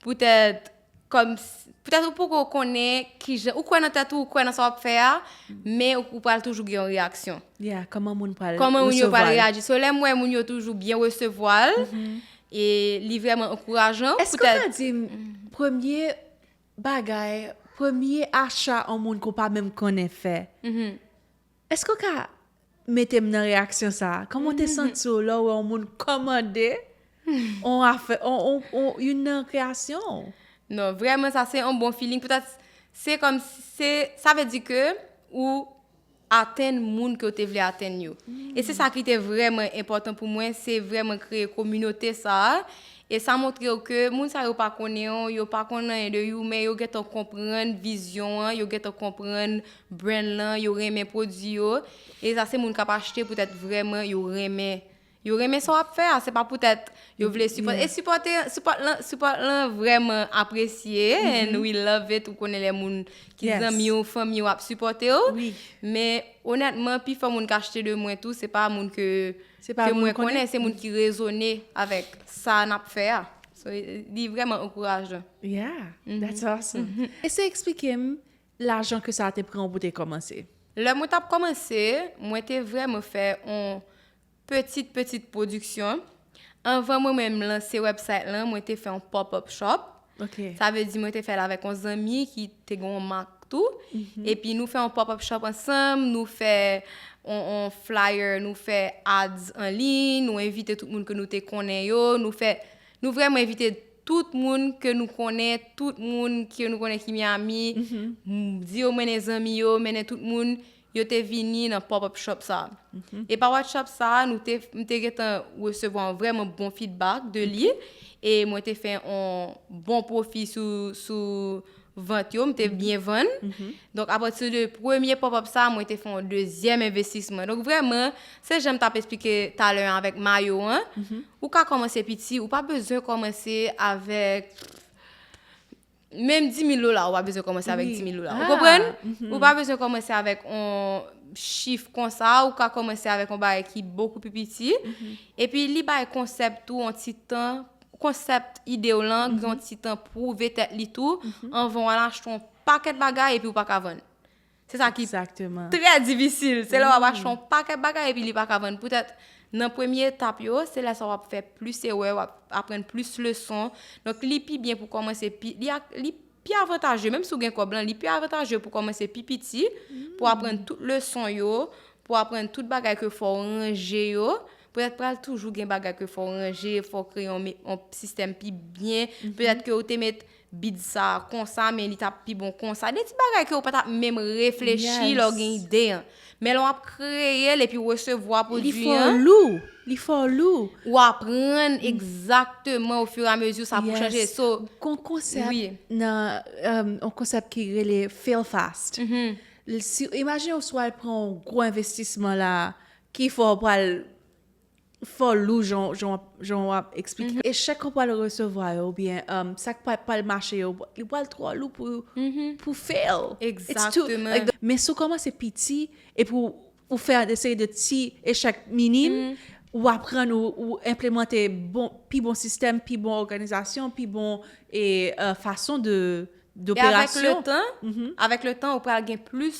Poutèt, kòm, poutèt ou poko konnen kijan, ou kwè nan tèt ou, ou kwè nan sa w ap fè a, men ou, ou pral toujou gen yon reyaksyon. Yeah, kòman moun pral resevwa l? Kòman moun yo pral reyaji? So, lè m wè moun yo toujou byen resevwa l, e li vrèman ankourajan. Èske w ka di m premye bagay, premye acha yon moun ke w pa menm konnen fè? Èske w ka mete m nan reyaksyon sa a? Kòman w te santi w lè w wè yon moun kòmande yon afè, yon, yon, yon, youn nan kreyasyon w? Non, vrèman, sa se yon bon feeling. Poutèt, se kòm, se, sa vle di ke ou atenn moun ke w te vle atenn yo. E se sa ki te vrèman enpòtan pou mwen, se vrèman kreye kominote sa a. E sa montre w ke moun sa yo pa konnen w, yo pa konn anyen de ou, men yo gentan konprann vizyon an, yo gentan konprann brand lan, yo renmen pwodui yo. E sa se moun k ap achte poutèt vrèman yo renmen, yo renmen sa w ap fè a. Se pa poutèt yo vle sipòte. E sipòte, sipòt lan, sipòt lan vrèman apresye, and we love it. Ou konnen lè moun ki zanmi w, fanmi w ap sipòte w. Men onètman, pifò moun k achte de mwen tou, se pa moun ke, ke mwen konnen, se moun ki rezone avèk sa n ap fè a. So, li vrèman ankourajan. Yeah, that's awesome. Eseye eksplike m lajan ke sa te pran w pou te kòmanse. Lè mwen t ap kòmanse, mwen te vrèman fè on pitit, pitit pwodiksyon. Anvan mwen menm lanse website lan, mwen te fè yon pop-up shop. Ok. Sa vle di mwen te fè l avèk yon zanmi ki te gen yon mak tou. Epi nou fè yon pop-up shop ansanm, nou fè on, on flyer, nou fè ads an liy, nou envite tout moun ke nou te konnen yo, nou fè, nou vrèman envite tout moun ke nou konnen, tout moun ke nou konnen ki Miami, m- di yo mennen zanmi yo, mennen tout moun, yo te vini nan pop-up shop sa. E pa WhatsApp sa, nou te, m te gentan resevwa yon vrèman bon feedback de li. E mwen te fè yon bon pwofi sou, sou vant yo, m te byen vann. Donk, apati de premye pop-up sa, mwen te fè yon dezyèm envestisman. Donk, vrèman, se jan m t ap esplike talè an avèk mayo an, ou ka kòmanse piti, ou pa bezwen kòmanse avèk menm dis mil dola, ou pa bezwen kòmanse avèk dis mil dola. Ou konprann? Ou pa bezwen kòmanse avèk yon chif konsa, ou ka kòmanse avèk yon bagay ki bokou pi piti. Epi li bay konsèp tou yon ti tan, konsèp ide w lan, gen yon ti tan pwouve tèt li tou, anvan w al achte yon pakèt bagay epi ou pa ka vann. Se sa ki Exactement. Trè difisil. Se lè w ap achte yon pakèt bagay epi li pa ka vann. Poutèt, nan premye etap yo, se lè sa w ap fè plis erè, w ap aprann plis leson. Donk, li pi byen pou kòmanse pi, li, ak- li pi avantaje, menm si w gen kòb lan, li pi avantaje pou kòmanse pi piti, pou aprann tout leson yo, pou aprann tout bagay ke fò w ranje yo. Poutèt pral toujou gen bagay ke fò w ranje, fò w kreye yon, me- yon sistèm pi byen. Poutèt ke w te met bid sa konsa, men li t ap pi bon konsa. De ti bagay ke w pa t ap menm reflechi lè w gen ide an. Men lè w ap kreye l epi resevwa pwodui an. Li fè w lou. Li fè w lou. Ou aprann egzakteman ofiramezi sa pou chanje. So, Gon konsèp wi. Nan, um, yon konsèp ki rele fail fast. L- Si, imajine w swa al pran yon gwo envestisman la, ki fè w pral fè w lou jan, jan, jan w ap eksplike. Echèk ou pral resevwa yo, oubyen um, sa k pa pral mache yo, li pral twò lou pou, pou fail. It's too- Egzakteman. Like, men si w kòmanse piti, epi w, ou fè de seri de ti echèk minim, ou aprann, ou, ou enplimante bon, pi bon sistèm, pi bon òganizasyon, pi bon e, euh, fason de, E avèk le d'opération. Tan, avèk le tan, ou pral gen plis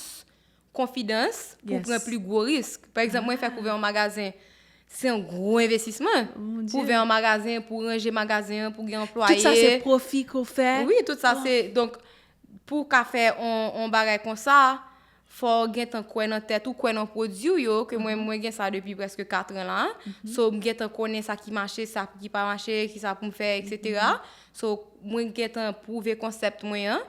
konfidans pou Yes. pran pli gwo risk. Pa egzanp, mwen fè kouvè yon magazen, se yon gwo envestisman. Mon Dieu. Kouvè yon magazen, pou ranje magazen an, pou gen anplwaye. Tout sa se pwofi ke w fè. Wi, tout sa se. Donk, pou w ka fè on, on bagay konsa, fò w gentan kwè nan tèt ou, kwè nan pwodui w yo, ke mwen, mwen gen sa depi prèske kat an la. So, m gentan konnen sa ki mache, sa ki pa mache, ki sa pou m fè, et cetera. So, mwen gentan pwouve konsèp mwen an.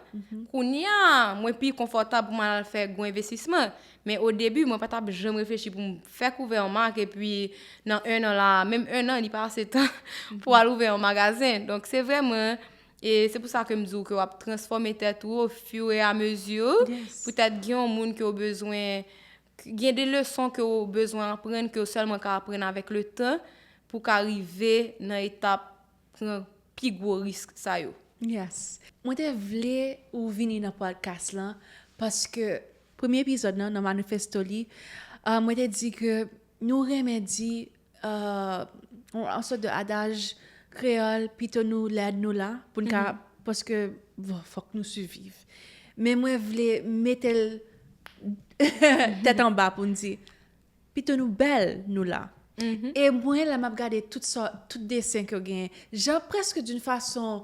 Kounye a, mwen pi konfòtab pou m al fè gwo envestisman. Men o debi, mwen pa t ap janm reflechi pou m fè kouvè yon mak, epi nan en an la, menm en an, li pa ase tan pou al ouvè yon magazen. Donk, se vrèman, e se pou sa ke m di w ke w ap transfòme tèt ou au fur et à mesure. Yes. Poutèt gen yon moun ke w bezwen, gen de leson ke w bezwen aprann, ke w sèlman ka aprann avèk le tan, pou w ka rive nan etap pran pi gwo risk sa yo. Yes. Mwen te vle ou vini nan podcast lan paske premye epizòd nan, nan manifesto li, euh, mwen te di ke nou renmen di euh, yon, yon sòt de adaj kreyòl, pito nou lèd nou la, pou n ka, paske bon, fòk nou siviv. Men mwen vle mete l tèt anba pou n di, pito nou bèl nou la. E mwen, lè m ap gade tout sa, tout desen ke w genyen, jan prèske d'une façon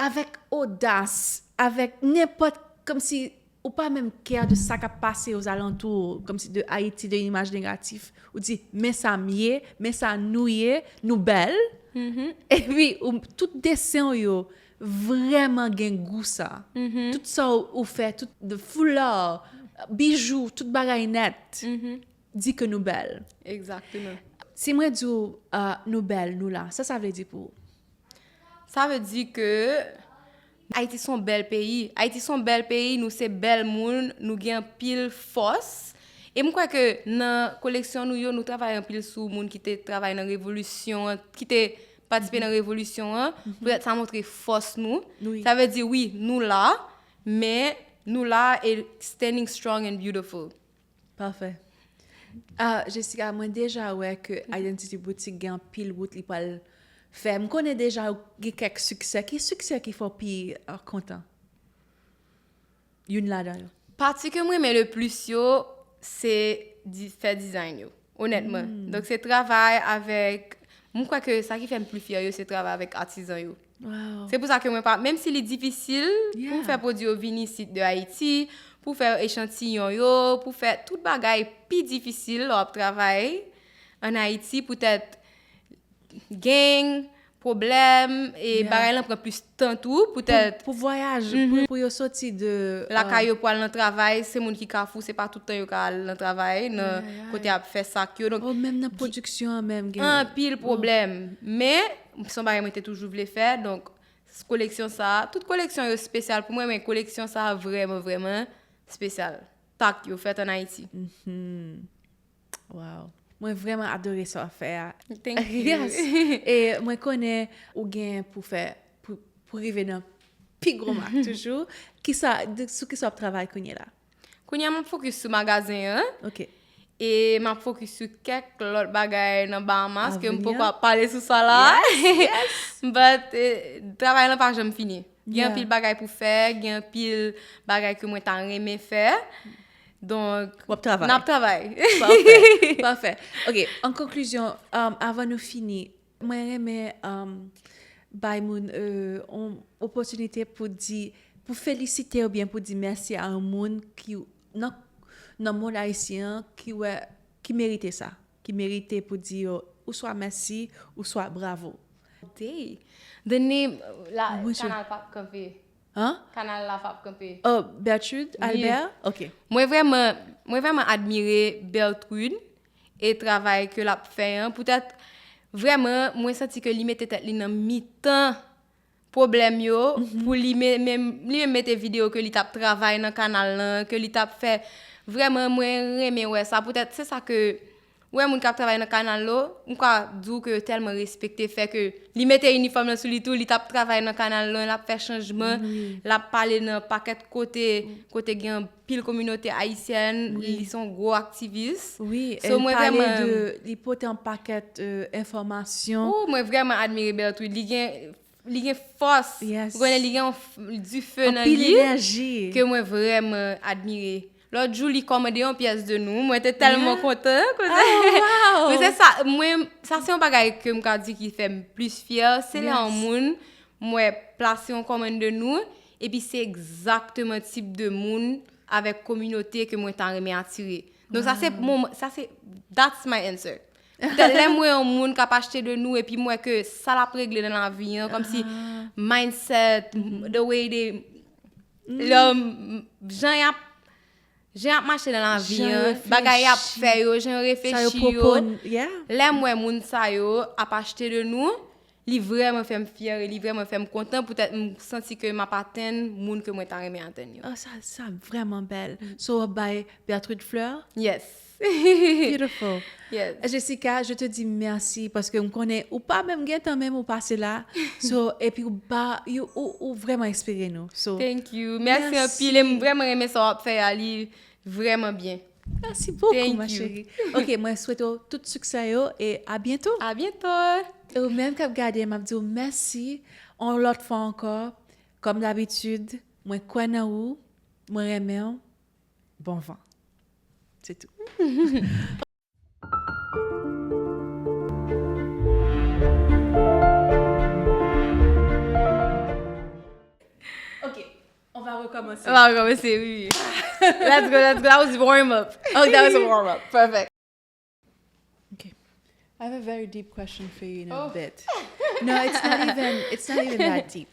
avèk odas, avèk nenpòt, kòmsi ou pa menm care de sa k ap pase ozalantou, kòmsi de Ayiti, de imaj negatif. Ou di, men sa m ye, men sa nou ye, nou bèl. Epi, ou, tout desen w yo vrèman gen gou sa. Tout sa ou, ou fè, tout de foula, bijou, tout bagay nèt, di ke nou bèl. Egzakteman. Si mwen di w, euh, nou bèl, nou la, sa sa vle di pou ou? Sa vle di ke Ayiti se yon bèl peyi. Ayiti se yon bèl peyi, nou se bèl moun, nou gen anpil fòs. E m kwè ke nan koleksyon nou yo, nou travay anpil sou moun ki te travay nan revolisyon an, ki te patisipe nan revolisyon an. Poutèt sa montre fòs nou. Wi. Sa vle di, wi, nou la, men nou la e standing strong and beautiful. Pafè. Ah, Jessica, mwen deja wè ke Identity Boutique gen anpil wout li pral fè. M konnen deja ou gen kèk siksè. Ki siksè ki fè w pi ah, kontan? Youn ladan yo. Pati ke m renmen le plis yo, se di, fè design yo, onètman. Donk, se travay avèk Mwen kwè ke sa ki fè m pli fyè yo, se travay avèk atizan yo. Se pou sa ke mwen pa, menm si li difisil pou fè pwodui yo vin isit de Ayiti, pou fè echantiyon yo, pou fè tout bagay pi difisil lè w ap travay ann Ayiti, poutèt gang, pwoblèm, e bagay lan pran plis tan tou, poutèt pou, pou vwayaje, pou, pou yo soti de lakay yo pou al nan travay, se moun ki Kafou, se pa tout tan yo ka al nan travay, nan kote y ap fè sak yo. Donk, oh, menm nan pwodiksyon an menm gen anpil pwoblèm. Men, se yon bagay mwen te toujou vle fè, donk, koleksyon sa a, tout koleksyon yo espesyal pou mwen, men koleksyon sa a vrèman, vrèman espesyal. Tak yo fèt ann Ayiti. Wow. Mwen vrèman adore sa w ap fè a. Thank you. Yes. E mwen konnen ou gen pou fè, pou, pou rive nan pi gwo mak toujou. Kisa, de, sou kisa w ap travay kounye la? Kounye a m ap fokis sou magazen an. Ok. E m ap fokis sou kèk lòt bagay nan Bahamas ke m poko ap pale sou sa la. But eh, travay lan pa janm fini. Gen anpil bagay pou fè, gen anpil bagay ke mwen ta renmen fè. Donk, w ap travay. N ap travay. Pafè. Pafè. Ok, an konklizyon, um, avan nou fini, mwen renmen um, bay moun euh, on opotinite pou di, pou felisite oubyen pou di mèsi a yon moun ki nan, nan mond ayisyen an ki wè, ki merite sa, ki merite pou di yo ou swa mèsi ou swa bravo. Day. The name la, Mwen sou- kanal p ap kanpe. Hein? Kanal la p ap kanpe. Oh, Bertrude Albert? Ok. Mwen vrèman, mwen vrèman admire Bertrude e travay ke l ap fè an. Poutèt, vrèman, mwen santi ke li mete tèt li nan mitan pwoblèm yo, pou li men, men, li menm mete videyo ke li t ap travay nan kanal lan, ke li t ap fè. Vrèman, mwen renmen wè sa. Poutèt, se sa ke, wè moun k ap travay nan kanal yo, m ka di w ke yo tèlman respekte fè ke li mete inifòm lan sou li tou, li t ap travay nan kanal lan, l ap fè chanjman, l ap pale nan pakèt kote, kote gen anpil kominote ayisyèn, li se yon gwo aktivis. Wi, So, li mwen pale vrèman- de, li pote yon pakèt euh, enfòmasyon. Ou, mwen vrèman admire Bertrude. Li gen, li gen fòs. Yes. Ou konnen li gen yon f- dife nan Anpil li enèji. ke mwen vrèman admire. Lòt jou, li kòmande yon pyès de nou. Mwen te tèlman kontan. Koze. Oh, wow. Men se sa, mwen, sa se yon bagay ke m ka di ki fè m plis fyè. Se lè yon moun, mwen plase yon kòmann de nou, epi se egzakteman tip de moun avèk kominote ke mwen ta renmen atire. Donk sa se, mon, sa se, that's my answer. Poutèt lè m wè yon moun k ap achte de nou epi m wè ke sa l ap regle nan lavi an, kòmsi mindset, the way they, lè, jan y ap, jan y ap mache nan lavi an, bagay y ap fè yo, jan yo reflechi yo. Lè m wè moun sa yo ap achte de nou, li vrèman fè m fyè e li vrèman fè m kontan poutèt m santi ke m ap atenn moun ke mwen ta renmen atenn yo. Oh, sa, sa vrèman bèl. So, w ap bay Bertrude flè? Yes. Beautiful. Yes. Jessica, je te dis merci paske m konnen ou pa menm gen tan menm ou pase la. So, epi ou ba, you, ou, ou vrèman enspire nou. So, Thank you. Mèsi anpil. E m vrèman renmen sa w ap fè a. Li vrèman byen. Merci beaucoup, ma chérie. Ok, mwen swete w tout siksè yo e a byento. A byento. E ou menm k ap gade, m ap di w mèsi yon lòt fwa ankò. Kòm dabitid, mwen kwè nan ou, mwen renmen w. Bon van. Se tou. Ok, on va recommencer. On va recommencer, oui, oui. Let's go, let's go. That was warm up. Oh, that was a warm up. Perfect. Okay. I have a very deep question for you in a bit. No, it's not even it's not even that deep.